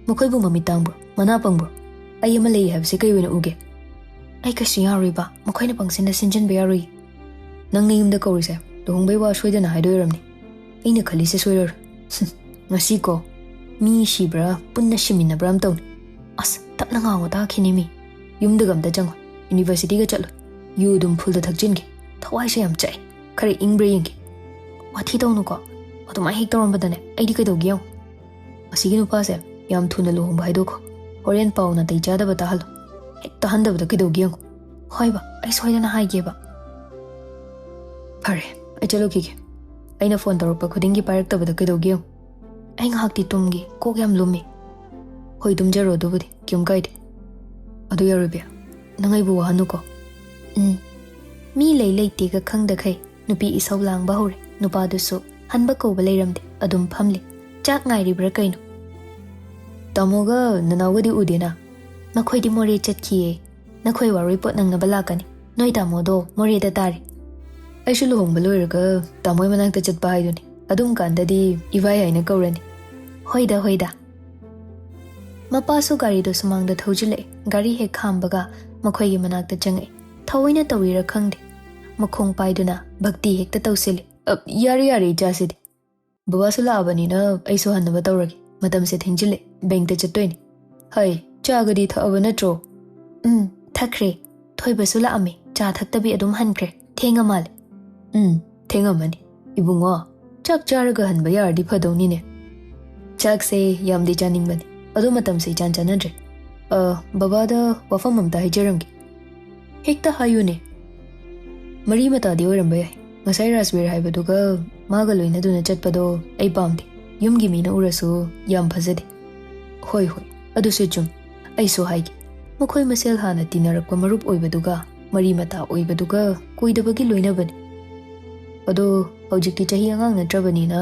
ꯃꯈꯣꯏꯕꯨ ꯃꯃꯤꯠ ꯇꯥꯡꯕ꯭ꯔꯣ, ꯃꯅꯥ ꯄꯪꯕ꯭ꯔꯣ? ꯑꯩ ꯑꯃ ꯂꯩ ꯍꯥꯏꯕꯁꯤ ꯀꯩ ꯑꯣꯏꯅ ꯎꯒꯦ?" "ꯑꯩ ꯀꯩꯁꯨ ꯌꯥꯔꯣꯏꯕ, ꯃꯈꯣꯏꯅ ꯄꯪꯁꯤꯟꯗ ꯁꯤꯟꯖꯤꯟꯕ ꯌꯥꯔꯣꯏ꯫" "ꯅꯪ ꯅꯌꯨꯝꯗ ꯀꯧꯔꯤꯁꯦ ꯂꯨꯍꯣꯡꯕꯩ ꯋꯥ ꯁꯣꯏꯗꯅ ꯍꯥꯏꯗꯣꯏ ꯑꯣꯏꯔꯝꯅꯤ꯫ ꯑꯩꯅ ꯈꯜꯂꯤꯁꯦ ꯁꯣꯏꯔꯔꯣꯏ꯫ ꯍꯨꯝ, ꯉꯁꯤꯀꯣ ꯃꯤ ꯁꯤꯕ꯭ꯔꯥ ꯄꯨꯟꯅ ꯁꯤꯃꯤꯟꯅꯕ꯭ꯔꯥ ꯑꯃ ꯇꯧꯅꯤ꯫ ꯑꯁ, ꯇꯞꯅ ꯉꯥꯡꯉꯣ, ꯇꯥꯈꯤꯅꯤ ꯃꯤ꯫ ꯌꯨꯝꯗꯒ ꯑꯝꯇ ꯆꯪꯉꯣ, ꯌꯨꯅꯤꯚꯔꯁꯤꯇꯤꯒ ꯆꯠꯂꯣ, ꯌꯨ ꯑꯗꯨꯝ ꯐꯨꯜꯗ ꯊꯛꯆꯤꯟꯒꯦ꯫ ꯊꯋꯥꯏꯁꯦ ꯌꯥꯝ ꯆꯥꯛꯑꯦ, ꯈꯔ ꯏꯪꯕ꯭ꯔꯥ ꯌꯦꯡꯒꯦ꯫" "ꯋꯥꯊꯤ ꯇꯧꯅꯨꯀꯣ, ꯑꯗꯨꯃꯥꯏꯅ ꯍꯦꯛ ꯇꯧꯔꯝꯕꯗꯅꯦ ꯑꯩꯗꯤ ꯀꯩꯗꯧꯒꯦ ꯌꯦꯡꯉꯣ꯫ ꯑꯁꯤꯒꯤ ꯅꯨꯄꯥꯁꯦ ꯌꯥꯝ ꯊꯨꯅ ꯂꯨꯍꯣꯡꯕ ꯍꯥꯏꯗꯣꯛꯈꯣ, ꯍꯣꯔꯦꯟ ꯄꯥꯎ ꯅꯥꯇꯩ ꯆꯥꯗꯕ ꯇꯥꯍꯜꯂꯣ꯫ ꯍꯦꯛ ꯇꯥꯍꯟꯗꯕꯗ ꯀꯩꯗꯧꯒꯦ ꯌꯦꯡꯉꯣ꯫" "ꯍꯣꯏꯕ, ꯑꯩ ꯁꯣꯏꯗꯅ ꯍꯥꯏꯒꯦꯕ꯫" "ꯐꯔꯦ, ꯑꯩ ꯆꯠꯂꯨꯈꯤꯒꯦ꯫ ꯑꯩꯅ ꯐꯣꯟ ꯇꯧꯔꯛꯄ ꯈꯨꯗꯤꯡꯒꯤ ꯄꯥꯏꯔꯛꯇꯕꯗ ꯀꯩꯗꯧꯒꯦ ꯌꯦꯡꯉꯨ꯫ ꯑꯩ ꯉꯥꯏꯍꯥꯛꯇꯤ ꯇꯨꯝꯒꯦ, ꯀꯣꯛ ꯌꯥꯝ ꯂꯨꯝꯃꯤ꯫" "ꯍꯣꯏ, ꯇꯨꯝꯖꯔꯣ, ꯑꯗꯨꯕꯨꯗꯤ ꯀꯩꯝ ꯀꯥꯏꯗꯦ꯫ ꯑꯗꯨ ꯌꯥꯔꯣꯏꯕꯤ, ꯅꯪ ꯑꯩꯕꯨ ꯋꯥꯍꯟꯅꯨꯀꯣ꯫" "ꯎꯝ꯫" ꯃꯤ ꯂꯩ ꯂꯩꯇꯦꯒ ꯈꯪꯗꯈꯩ ꯅꯨꯄꯤ ꯏꯁꯧ ꯂꯥꯡꯕ ꯍꯧꯔꯦ꯫ ꯅꯨꯄꯥꯗꯨꯁꯨ ꯍꯟꯕ ꯀꯧꯕ ꯂꯩꯔꯝꯗꯦ, ꯑꯗꯨꯝ ꯐꯝꯂꯤ꯫ ꯆꯥꯛ ꯉꯥꯏꯔꯤꯕ꯭ꯔꯥ ꯀꯩꯅꯣ? "ꯇꯥꯃꯣꯒ ꯅꯅꯥꯎꯒꯗꯤ ꯎꯗꯦꯅ?" "ꯃꯈꯣꯏꯗꯤ ꯃꯣꯔꯦ ꯆꯠꯈꯤꯌꯦ꯫ ꯅꯈꯣꯏ ꯋꯥꯔꯣꯏ ꯄꯣꯠ ꯅꯪꯅꯕ ꯂꯥꯛꯀꯅꯤ꯫ ꯅꯣꯏ ꯇꯥꯃꯣꯗꯣ ꯃꯣꯔꯦꯗ ꯇꯥꯔꯦ꯫" "ꯑꯩꯁꯨ ꯂꯨꯍꯣꯡꯕ ꯂꯣꯏꯔꯒ ꯇꯥꯃꯣꯏ ꯃꯅꯥꯛꯇ ꯆꯠꯄ ꯍꯥꯏꯗꯨꯅꯤ꯫ ꯑꯗꯨꯝ ꯀꯥꯟꯗꯗꯤ ꯏꯕꯥꯏ ꯍꯥꯏꯅ ꯀꯧꯔꯅꯤ꯫" "ꯍꯣꯏꯗ, ꯍꯣꯏꯗ꯫" ꯃꯄꯥꯁꯨ ꯒꯥꯔꯤꯗꯣ ꯁꯨꯃꯥꯡꯗ ꯊꯧꯖꯤꯜꯂꯛꯑꯦ꯫ ꯒꯥꯔꯤ ꯍꯦꯛ ꯈꯥꯝꯕꯒ ꯃꯈꯣꯏꯒꯤ ꯃꯅꯥꯛꯇ ꯆꯪꯉꯛꯑꯦ꯫ ꯊꯑꯣꯏꯅ ꯇꯧꯔꯤꯔꯥ ꯈꯪꯗꯦ, ꯃꯈꯣꯡ ꯄꯥꯏꯗꯨꯅ ꯚꯛꯇꯤ ꯍꯦꯛꯇ ꯇꯧꯁꯤꯜꯂꯤ꯫ "ꯑ, ꯌꯥꯔꯦ, ꯌꯥꯔꯦ, ꯏꯆꯥꯁꯤꯗꯤ꯫ ꯕꯕꯥꯁꯨ ꯂꯥꯛꯑꯕꯅꯤꯅ ꯑꯩꯁꯨ ꯍꯟꯅꯕ ꯇꯧꯔꯒꯦ꯫ ꯃꯇꯝꯁꯦ ꯊꯦꯡꯖꯤꯜꯂꯦ, ꯕꯦꯡꯛꯇ ꯆꯠꯇꯣꯏꯅꯤ꯫ ꯍꯩ, ꯆꯥꯒꯗꯤ ꯊꯛꯑꯕ ꯅꯠꯇ꯭ꯔꯣ?" "ꯎꯝ, ꯊꯛꯈ꯭ꯔꯦ꯫ ꯊꯣꯏꯕꯁꯨ ꯂꯥꯛꯑꯝꯃꯦ, ꯆꯥ ꯊꯛꯇꯕꯤ ꯑꯗꯨꯝ ꯍꯟꯈ꯭ꯔꯦ꯫ ꯊꯦꯡꯉ ꯃꯥꯜꯂꯦ꯫" "ꯎꯝ, ꯊꯦꯡꯉꯝꯃꯅꯤ꯫ ꯏꯕꯨꯡꯉꯣ, ꯆꯥꯛ ꯆꯥꯔꯒ ꯍꯟꯕ ꯌꯥꯔꯗꯤ ꯐꯗꯧꯅꯤꯅꯦ꯫" "ꯆꯥꯛꯁꯦ ꯌꯥꯝꯗꯤ ꯆꯥꯅꯤꯡꯕꯅꯤ, ꯑꯗꯣ ꯃꯇꯝꯁꯦ ꯏꯆꯥꯟ ꯆꯥꯟꯅꯗ꯭ꯔꯦ꯫ ꯑ, ꯕꯕꯥꯗ ꯋꯥꯐꯝ ꯑꯝꯇ ꯍꯥꯏꯖꯔꯝꯒꯦ꯫" "ꯍꯦꯛꯇ ꯍꯥꯏꯌꯨꯅꯦ꯫" "ꯃꯔꯤ ꯃꯇꯥꯗꯤ ꯑꯣꯏꯔꯝꯕ ꯌꯥꯏ꯫ ꯉꯁꯥꯏ ꯔꯥꯖꯕꯤꯔ ꯍꯥꯏꯕꯗꯨꯒ ꯃꯥꯒ ꯂꯣꯏꯅꯗꯨꯅ ꯆꯠꯄꯗꯣ ꯑꯩ ꯄꯥꯝꯗꯦ꯫ ꯌꯨꯝꯒꯤ ꯃꯤꯅ ꯎꯔꯁꯨ ꯌꯥꯝ ꯐꯖꯗꯦ꯫" "ꯍꯣꯏ, ꯍꯣꯏ, ꯑꯗꯨꯁꯨ ꯆꯨꯝ꯫ ꯑꯩꯁꯨ ꯍꯥꯏꯒꯦ꯫ ꯃꯈꯣꯏ ꯃꯁꯦꯜ ꯍꯥꯟꯅ ꯇꯤꯟꯅꯔꯛꯄ ꯃꯔꯨꯞ ꯑꯣꯏꯕꯗꯨꯒ ꯃꯔꯤ ꯃꯇꯥ ꯑꯣꯏꯕꯗꯨꯒ ꯀꯨꯏꯗꯕꯒꯤ ꯂꯣꯏꯅꯕꯅꯤ꯫ ꯑꯗꯣ ꯍꯧꯖꯤꯛꯇꯤ ꯆꯍꯤ ꯑꯉꯥꯡ ꯅꯠꯇ꯭ꯔꯕꯅꯤꯅ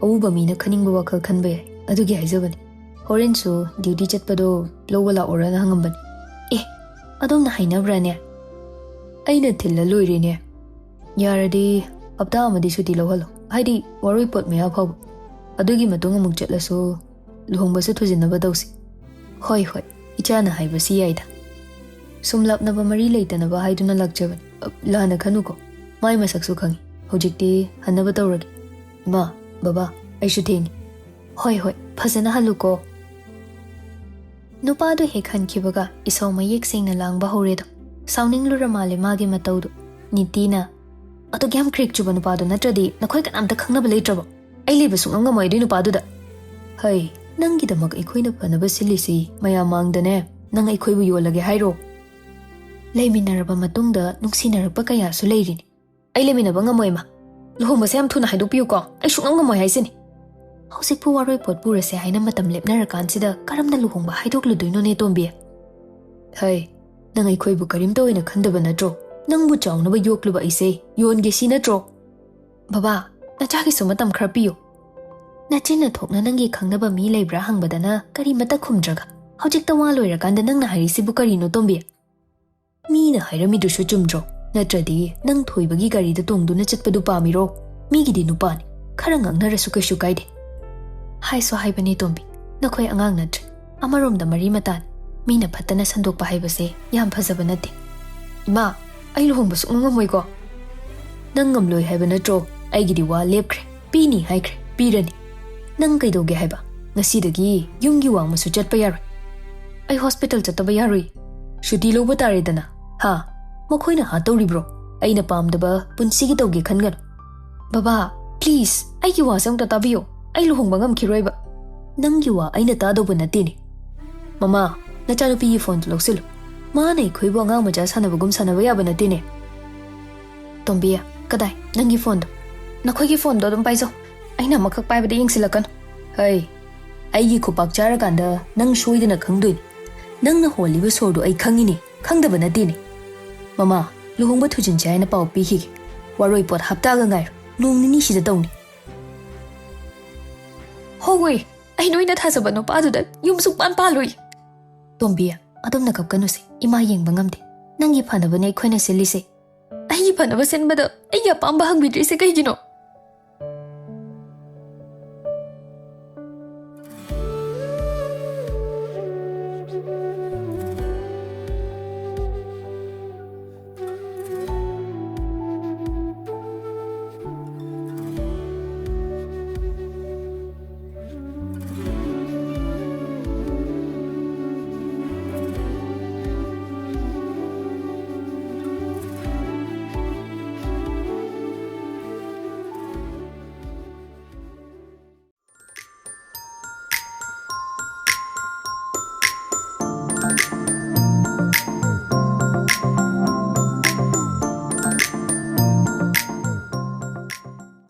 ꯑꯎꯕ ꯃꯤꯅ ꯈꯟꯅꯤꯡꯕ ꯋꯥꯈꯜ ꯈꯟꯕ ꯌꯥꯏ꯫ ꯑꯗꯨꯒꯤ ꯍꯥꯏꯖꯕꯅꯤ꯫ ꯍꯣꯔꯦꯟꯁꯨ ꯗ꯭ꯌꯨꯇꯤ ꯆꯠꯄꯗꯣ ꯂꯧꯕ ꯂꯥꯛꯑꯣꯔꯅ ꯍꯪꯉꯝꯕꯅꯤ꯫ ꯑꯦ, ꯑꯗꯣꯝꯅ ꯍꯥꯏꯅꯕ꯭ꯔꯥꯅꯦ? ꯑꯩꯅ ꯊꯤꯜꯂ ꯂꯣꯏꯔꯦꯅꯦ꯫ ꯌꯥꯔꯗꯤ ꯍꯞꯇꯥ ꯑꯃꯗꯤ ꯁꯨꯇꯤ ꯂꯧꯍꯜꯂꯣ꯫ ꯍꯥꯏꯗꯤ ꯋꯥꯔꯣꯏ ꯄꯣꯠ ꯃꯌꯥ ꯐꯥꯎꯕ꯫ ꯑꯗꯨꯒꯤ ꯃꯇꯨꯡ ꯑꯃꯨꯛ ꯆꯠꯂꯁꯨ ꯂꯨꯍꯣꯡꯕꯁꯨ ꯊꯨꯖꯤꯟꯅꯕ ꯇꯧꯁꯤ꯫ ꯍꯣꯏ, ꯍꯣꯏ, ꯏꯆꯥꯅ ꯍꯥꯏꯕꯁꯤ ꯌꯥꯏꯗ꯫ ꯁꯨꯝ ꯂꯥꯞꯅꯕ ꯃꯔꯤ ꯂꯩꯇꯅꯕ ꯍꯥꯏꯗꯨꯅ ꯂꯥꯛꯆꯕꯅꯤ꯫ ꯑ, ꯂꯥꯟꯅ ꯈꯟꯅꯨꯀꯣ꯫ ꯃꯥꯏ ꯃꯁꯛꯁꯨ ꯈꯪꯉꯤ꯫ ꯍꯧꯖꯤꯛꯇꯤ ꯍꯟꯅꯕ ꯇꯧꯔꯒꯦ꯫ ꯏꯃꯥ, ꯕꯕꯥ, ꯑꯩꯁꯨ ꯊꯦꯡꯉꯤ꯫ ꯍꯣꯏ, ꯍꯣꯏ, ꯐꯖꯅ ꯍꯜꯂꯨꯀꯣ꯫ ꯅꯨꯄꯥꯗꯨ ꯍꯦꯛ ꯍꯟꯈꯤꯕꯒ ꯏꯁꯧ ꯃꯌꯦꯛ ꯁꯦꯡꯅ ꯂꯥꯡꯕ ꯍꯧꯔꯦꯗꯣ꯫ ꯁꯥꯎꯅꯤꯡꯂꯨꯔ ꯃꯥꯜꯂꯦ ꯃꯥꯒꯤ ꯃꯇꯧꯗꯨ꯫ ꯅꯤꯇꯤꯅ, "ꯑꯗꯨꯛ ꯌꯥꯝ ꯀ꯭ꯔꯦꯛ ꯆꯨꯕ ꯅꯨꯄꯥꯗꯨ ꯅꯠꯇ꯭ꯔꯗꯤ ꯅꯈꯣꯏ ꯀꯅꯥꯝꯇ ꯈꯪꯅꯕ ꯂꯩꯇ꯭ꯔꯕꯣ? ꯑꯩ ꯂꯩꯕ ꯁꯨꯡꯉꯝ ꯉꯝꯃꯣꯏ ꯑꯗꯨꯏ ꯅꯨꯄꯥꯗꯨꯗ꯫ ꯍꯩ, ꯅꯪꯒꯤꯗꯃꯛ ꯑꯩꯈꯣꯏꯅ ꯐꯅꯕ ꯁꯤꯜꯂꯤꯁꯤ ꯃꯌꯥꯝ ꯃꯥꯡꯗꯅꯦ꯫ ꯅꯪ ꯑꯩꯈꯣꯏꯕꯨ ꯌꯣꯜꯂꯒꯦ ꯍꯥꯏꯔꯣ? ꯂꯩꯃꯤꯟꯅꯔꯕ ꯃꯇꯨꯡꯗ ꯅꯨꯡꯁꯤꯅꯔꯛꯄ ꯀꯌꯥꯁꯨ ꯂꯩꯔꯤꯅꯤ꯫ ꯑꯩ ꯂꯩꯃꯤꯟꯅꯕ ꯉꯝꯃꯣꯏ, ꯏꯃꯥ꯫ ꯂꯨꯍꯣꯡꯕꯁꯦ ꯌꯥꯝ ꯊꯨꯅ ꯍꯥꯏꯗꯣꯛꯄꯤꯌꯨꯀꯣ꯫ ꯑꯩ ꯁꯨꯡꯉꯝ ꯉꯝꯃꯣꯏ ꯍꯥꯏꯁꯤꯅꯤ꯫ ꯍꯧꯖꯤꯛꯄꯨ ꯋꯥꯔꯣꯏ ꯄꯣꯠ ꯄꯨꯔꯁꯦ ꯍꯥꯏꯅ ꯃꯇꯝ ꯂꯦꯞꯅꯔꯀꯥꯟꯁꯤꯗ ꯀꯔꯝꯅ ꯂꯨꯍꯣꯡꯕ ꯍꯥꯏꯗꯣꯛꯂꯨꯗꯣꯏꯅꯣꯅꯦ, ꯇꯣꯝꯕꯤ? ꯍꯩ, ꯅꯪ ꯑꯩꯈꯣꯏꯕꯨ ꯀꯔꯤꯝꯇ ꯑꯣꯏꯅ ꯈꯟꯗꯕ ꯅꯠꯇ꯭ꯔꯣ? ꯅꯪꯕꯨ ꯆꯥꯎꯅꯕ ꯌꯣꯛꯂꯨꯕ ꯑꯩꯁꯦ ꯌꯣꯟꯒꯦ ꯁꯤ ꯅꯠꯇ꯭ꯔꯣ? ꯕꯕꯥ, ꯅꯆꯥꯒꯤꯁꯨ ꯃꯇꯝ ꯈꯔ ꯄꯤꯌꯨ꯫ ꯅꯆꯤꯟꯅ ꯊꯣꯛꯅ ꯅꯪꯒꯤ ꯈꯪꯅꯕ ꯃꯤ ꯂꯩꯕ꯭ꯔꯥ ꯍꯪꯕꯗꯅ ꯀꯔꯤꯃꯠꯇ ꯈꯨꯝꯗ꯭ꯔꯒ, ꯍꯧꯖꯤꯛꯇ ꯋꯥ ꯂꯣꯏꯔꯀꯥꯟꯗ ꯅꯪꯅ ꯍꯥꯏꯔꯤꯁꯤꯕꯨ ꯀꯔꯤꯅꯣ, ꯇꯣꯝꯕꯤ? ꯃꯤꯅ ꯍꯥꯏꯔꯝꯃꯤꯗꯨꯁꯨ ꯆꯨꯝꯗ꯭ꯔꯣ? ꯅꯠꯇ꯭ꯔꯗꯤ ꯅꯪ ꯊꯣꯏꯕꯒꯤ ꯒꯥꯔꯤꯗ ꯇꯣꯡꯗꯨꯅ ꯆꯠꯄꯗꯨ ꯄꯥꯝꯃꯤꯔꯣ? ꯃꯤꯒꯤꯗꯤ ꯅꯨꯄꯥꯅꯤ, ꯈꯔ ꯉꯥꯡꯅꯔꯁꯨ ꯀꯩꯁꯨ ꯀꯥꯏꯗꯦ꯫ ꯍꯥꯏꯁꯨ ꯍꯥꯏꯕꯅꯦ, ꯇꯣꯝꯕꯤ, ꯅꯈꯣꯏ ꯑꯉꯥꯡ ꯅꯠꯇ꯭ꯔꯦ꯫ ꯑꯃꯔꯣꯝꯗ ꯃꯔꯤ ꯃꯇꯥꯅꯤ꯫ ꯃꯤꯅ ꯐꯠꯇꯅ ꯁꯟꯗꯣꯛꯄ ꯍꯥꯏꯕꯁꯦ ꯌꯥꯝ ꯐꯖꯕ ꯅꯠꯇꯦ꯫ ꯏꯃꯥ, ꯑꯩ ꯂꯨꯍꯣꯡꯕ ꯁꯨꯡꯉꯝ ꯉꯝꯃꯣꯏꯀꯣ꯫ ꯅꯪ ꯉꯝꯂꯣꯏ ꯍꯥꯏꯕ ꯅꯠꯇ꯭ꯔꯣ? ꯑꯩꯒꯤꯗꯤ ꯋꯥ ꯂꯦꯞꯈ꯭ꯔꯦ꯫ ꯄꯤꯅꯤ ꯍꯥꯏꯈ꯭ꯔꯦ, ꯄꯤꯔꯅꯤ꯫ ꯅꯪ ꯀꯩꯗꯧꯒꯦ ꯍꯥꯏꯕ? ꯉꯁꯤꯗꯒꯤ ꯌꯨꯝꯒꯤ ꯋꯥꯡꯃꯁꯨ ꯆꯠꯄ ꯌꯥꯔꯣꯏ꯫ ꯑꯩ ꯍꯣꯁꯄꯤꯇꯥꯜ ꯆꯠꯇꯕ ꯌꯥꯔꯣꯏ꯫ ꯁꯨꯇꯤ ꯂꯧꯕ ꯇꯥꯔꯦꯗꯅ꯫ ꯍꯥ? ꯃꯈꯣꯏꯅ ꯍꯥꯠꯇꯧꯔꯤꯕ꯭ꯔꯣ? ꯑꯩꯅ ꯄꯥꯝꯗꯕ ꯄꯨꯟꯁꯤꯒꯤ ꯇꯧꯒꯦ ꯈꯟꯒꯅꯨ꯫ ꯕꯕꯥ, ꯄ꯭ꯂꯤꯖ, ꯑꯩꯒꯤ ꯋꯥꯁꯦ ꯑꯝꯇ ꯇꯥꯕꯤꯌꯨ꯫ ꯑꯩ ꯂꯨꯍꯣꯡꯕ ꯉꯝꯈꯤꯔꯣꯏꯕ꯫ ꯅꯪꯒꯤ ꯋꯥ ꯑꯩꯅ ꯇꯥꯗꯧꯕ ꯅꯠꯇꯦꯅꯦ꯫ ꯃꯃꯥ, ꯅꯆꯥꯅꯨꯄꯤꯒꯤ ꯐꯣꯟꯗꯨ ꯂꯧꯁꯤꯜꯂꯨ꯫ ꯃꯥꯅ ꯑꯩꯈꯣꯏꯕꯨ ꯑꯉꯥꯡ ꯃꯆꯥ ꯁꯥꯟꯅꯕꯒꯨꯝ ꯁꯥꯟꯅꯕ ꯌꯥꯕ ꯅꯠꯇꯦꯅꯦ꯫ ꯇꯣꯝꯕꯤ, ꯀꯗꯥꯏ? ꯅꯪꯒꯤ ꯐꯣꯟꯗꯣ꯫ ꯅꯈꯣꯏꯒꯤ ꯐꯣꯟꯗꯣ ꯑꯗꯨꯝ ꯄꯥꯏꯖꯧ꯫ ꯑꯩꯅ ꯑꯃꯈꯛ ꯄꯥꯏꯕꯗ ꯌꯦꯡꯁꯤꯜꯂꯛꯀꯅꯨ꯫ ꯍꯩ, ꯑꯩꯒꯤ ꯈꯨꯄꯥꯛ ꯆꯥꯔꯀꯥꯟꯗ ꯅꯪ ꯁꯣꯏꯗꯅ ꯈꯪꯗꯣꯏꯅꯤ꯫ ꯅꯪꯅ ꯍꯣꯜꯂꯤꯕ ꯁꯣꯔꯗꯣ ꯑꯩ ꯈꯪꯉꯤꯅꯦ, ꯈꯪꯗꯕ ꯅꯠꯇꯦꯅꯦ꯫ ꯃꯃꯥ, ꯂꯨꯍꯣꯡꯕ ꯊꯨꯖꯤꯟꯁꯦ ꯍꯥꯏꯅ ꯄꯥꯎ ꯄꯤꯈꯤꯒꯦ꯫ ꯋꯥꯔꯣꯏ ꯄꯣꯠ ꯍꯞꯇꯥꯒ ꯉꯥꯏꯔꯣ, ꯅꯣꯡ ꯅꯤꯅꯤꯁꯤꯗ ꯇꯧꯅꯤ꯫ ꯍꯣꯏ, ꯑꯩ ꯅꯣꯏꯅ ꯊꯥꯖꯕ ꯅꯨꯄꯥꯗꯨꯗ ꯌꯨꯝ ꯁꯨꯡꯄꯥꯟ ꯄꯥꯜꯂꯣꯏ꯫ ꯇꯣꯝꯕꯤ, ꯑꯗꯨꯝꯅ ꯀꯞꯀꯅꯨꯁꯦ, ꯏꯃꯥ ꯌꯦꯡꯕ ꯉꯝꯗꯦ꯫ ꯅꯪꯒꯤ ꯐꯅꯕꯅꯦ ꯑꯩꯈꯣꯏꯅ ꯁꯤꯜꯂꯤꯁꯦ꯫ ꯑꯩꯒꯤ ꯐꯅꯕ ꯁꯤꯟꯕꯗ ꯑꯩꯒꯤ ꯑꯄꯥꯝꯕ ꯍꯪꯕꯤꯗ꯭ꯔꯤꯁꯦ ꯀꯩꯒꯤꯅꯣ?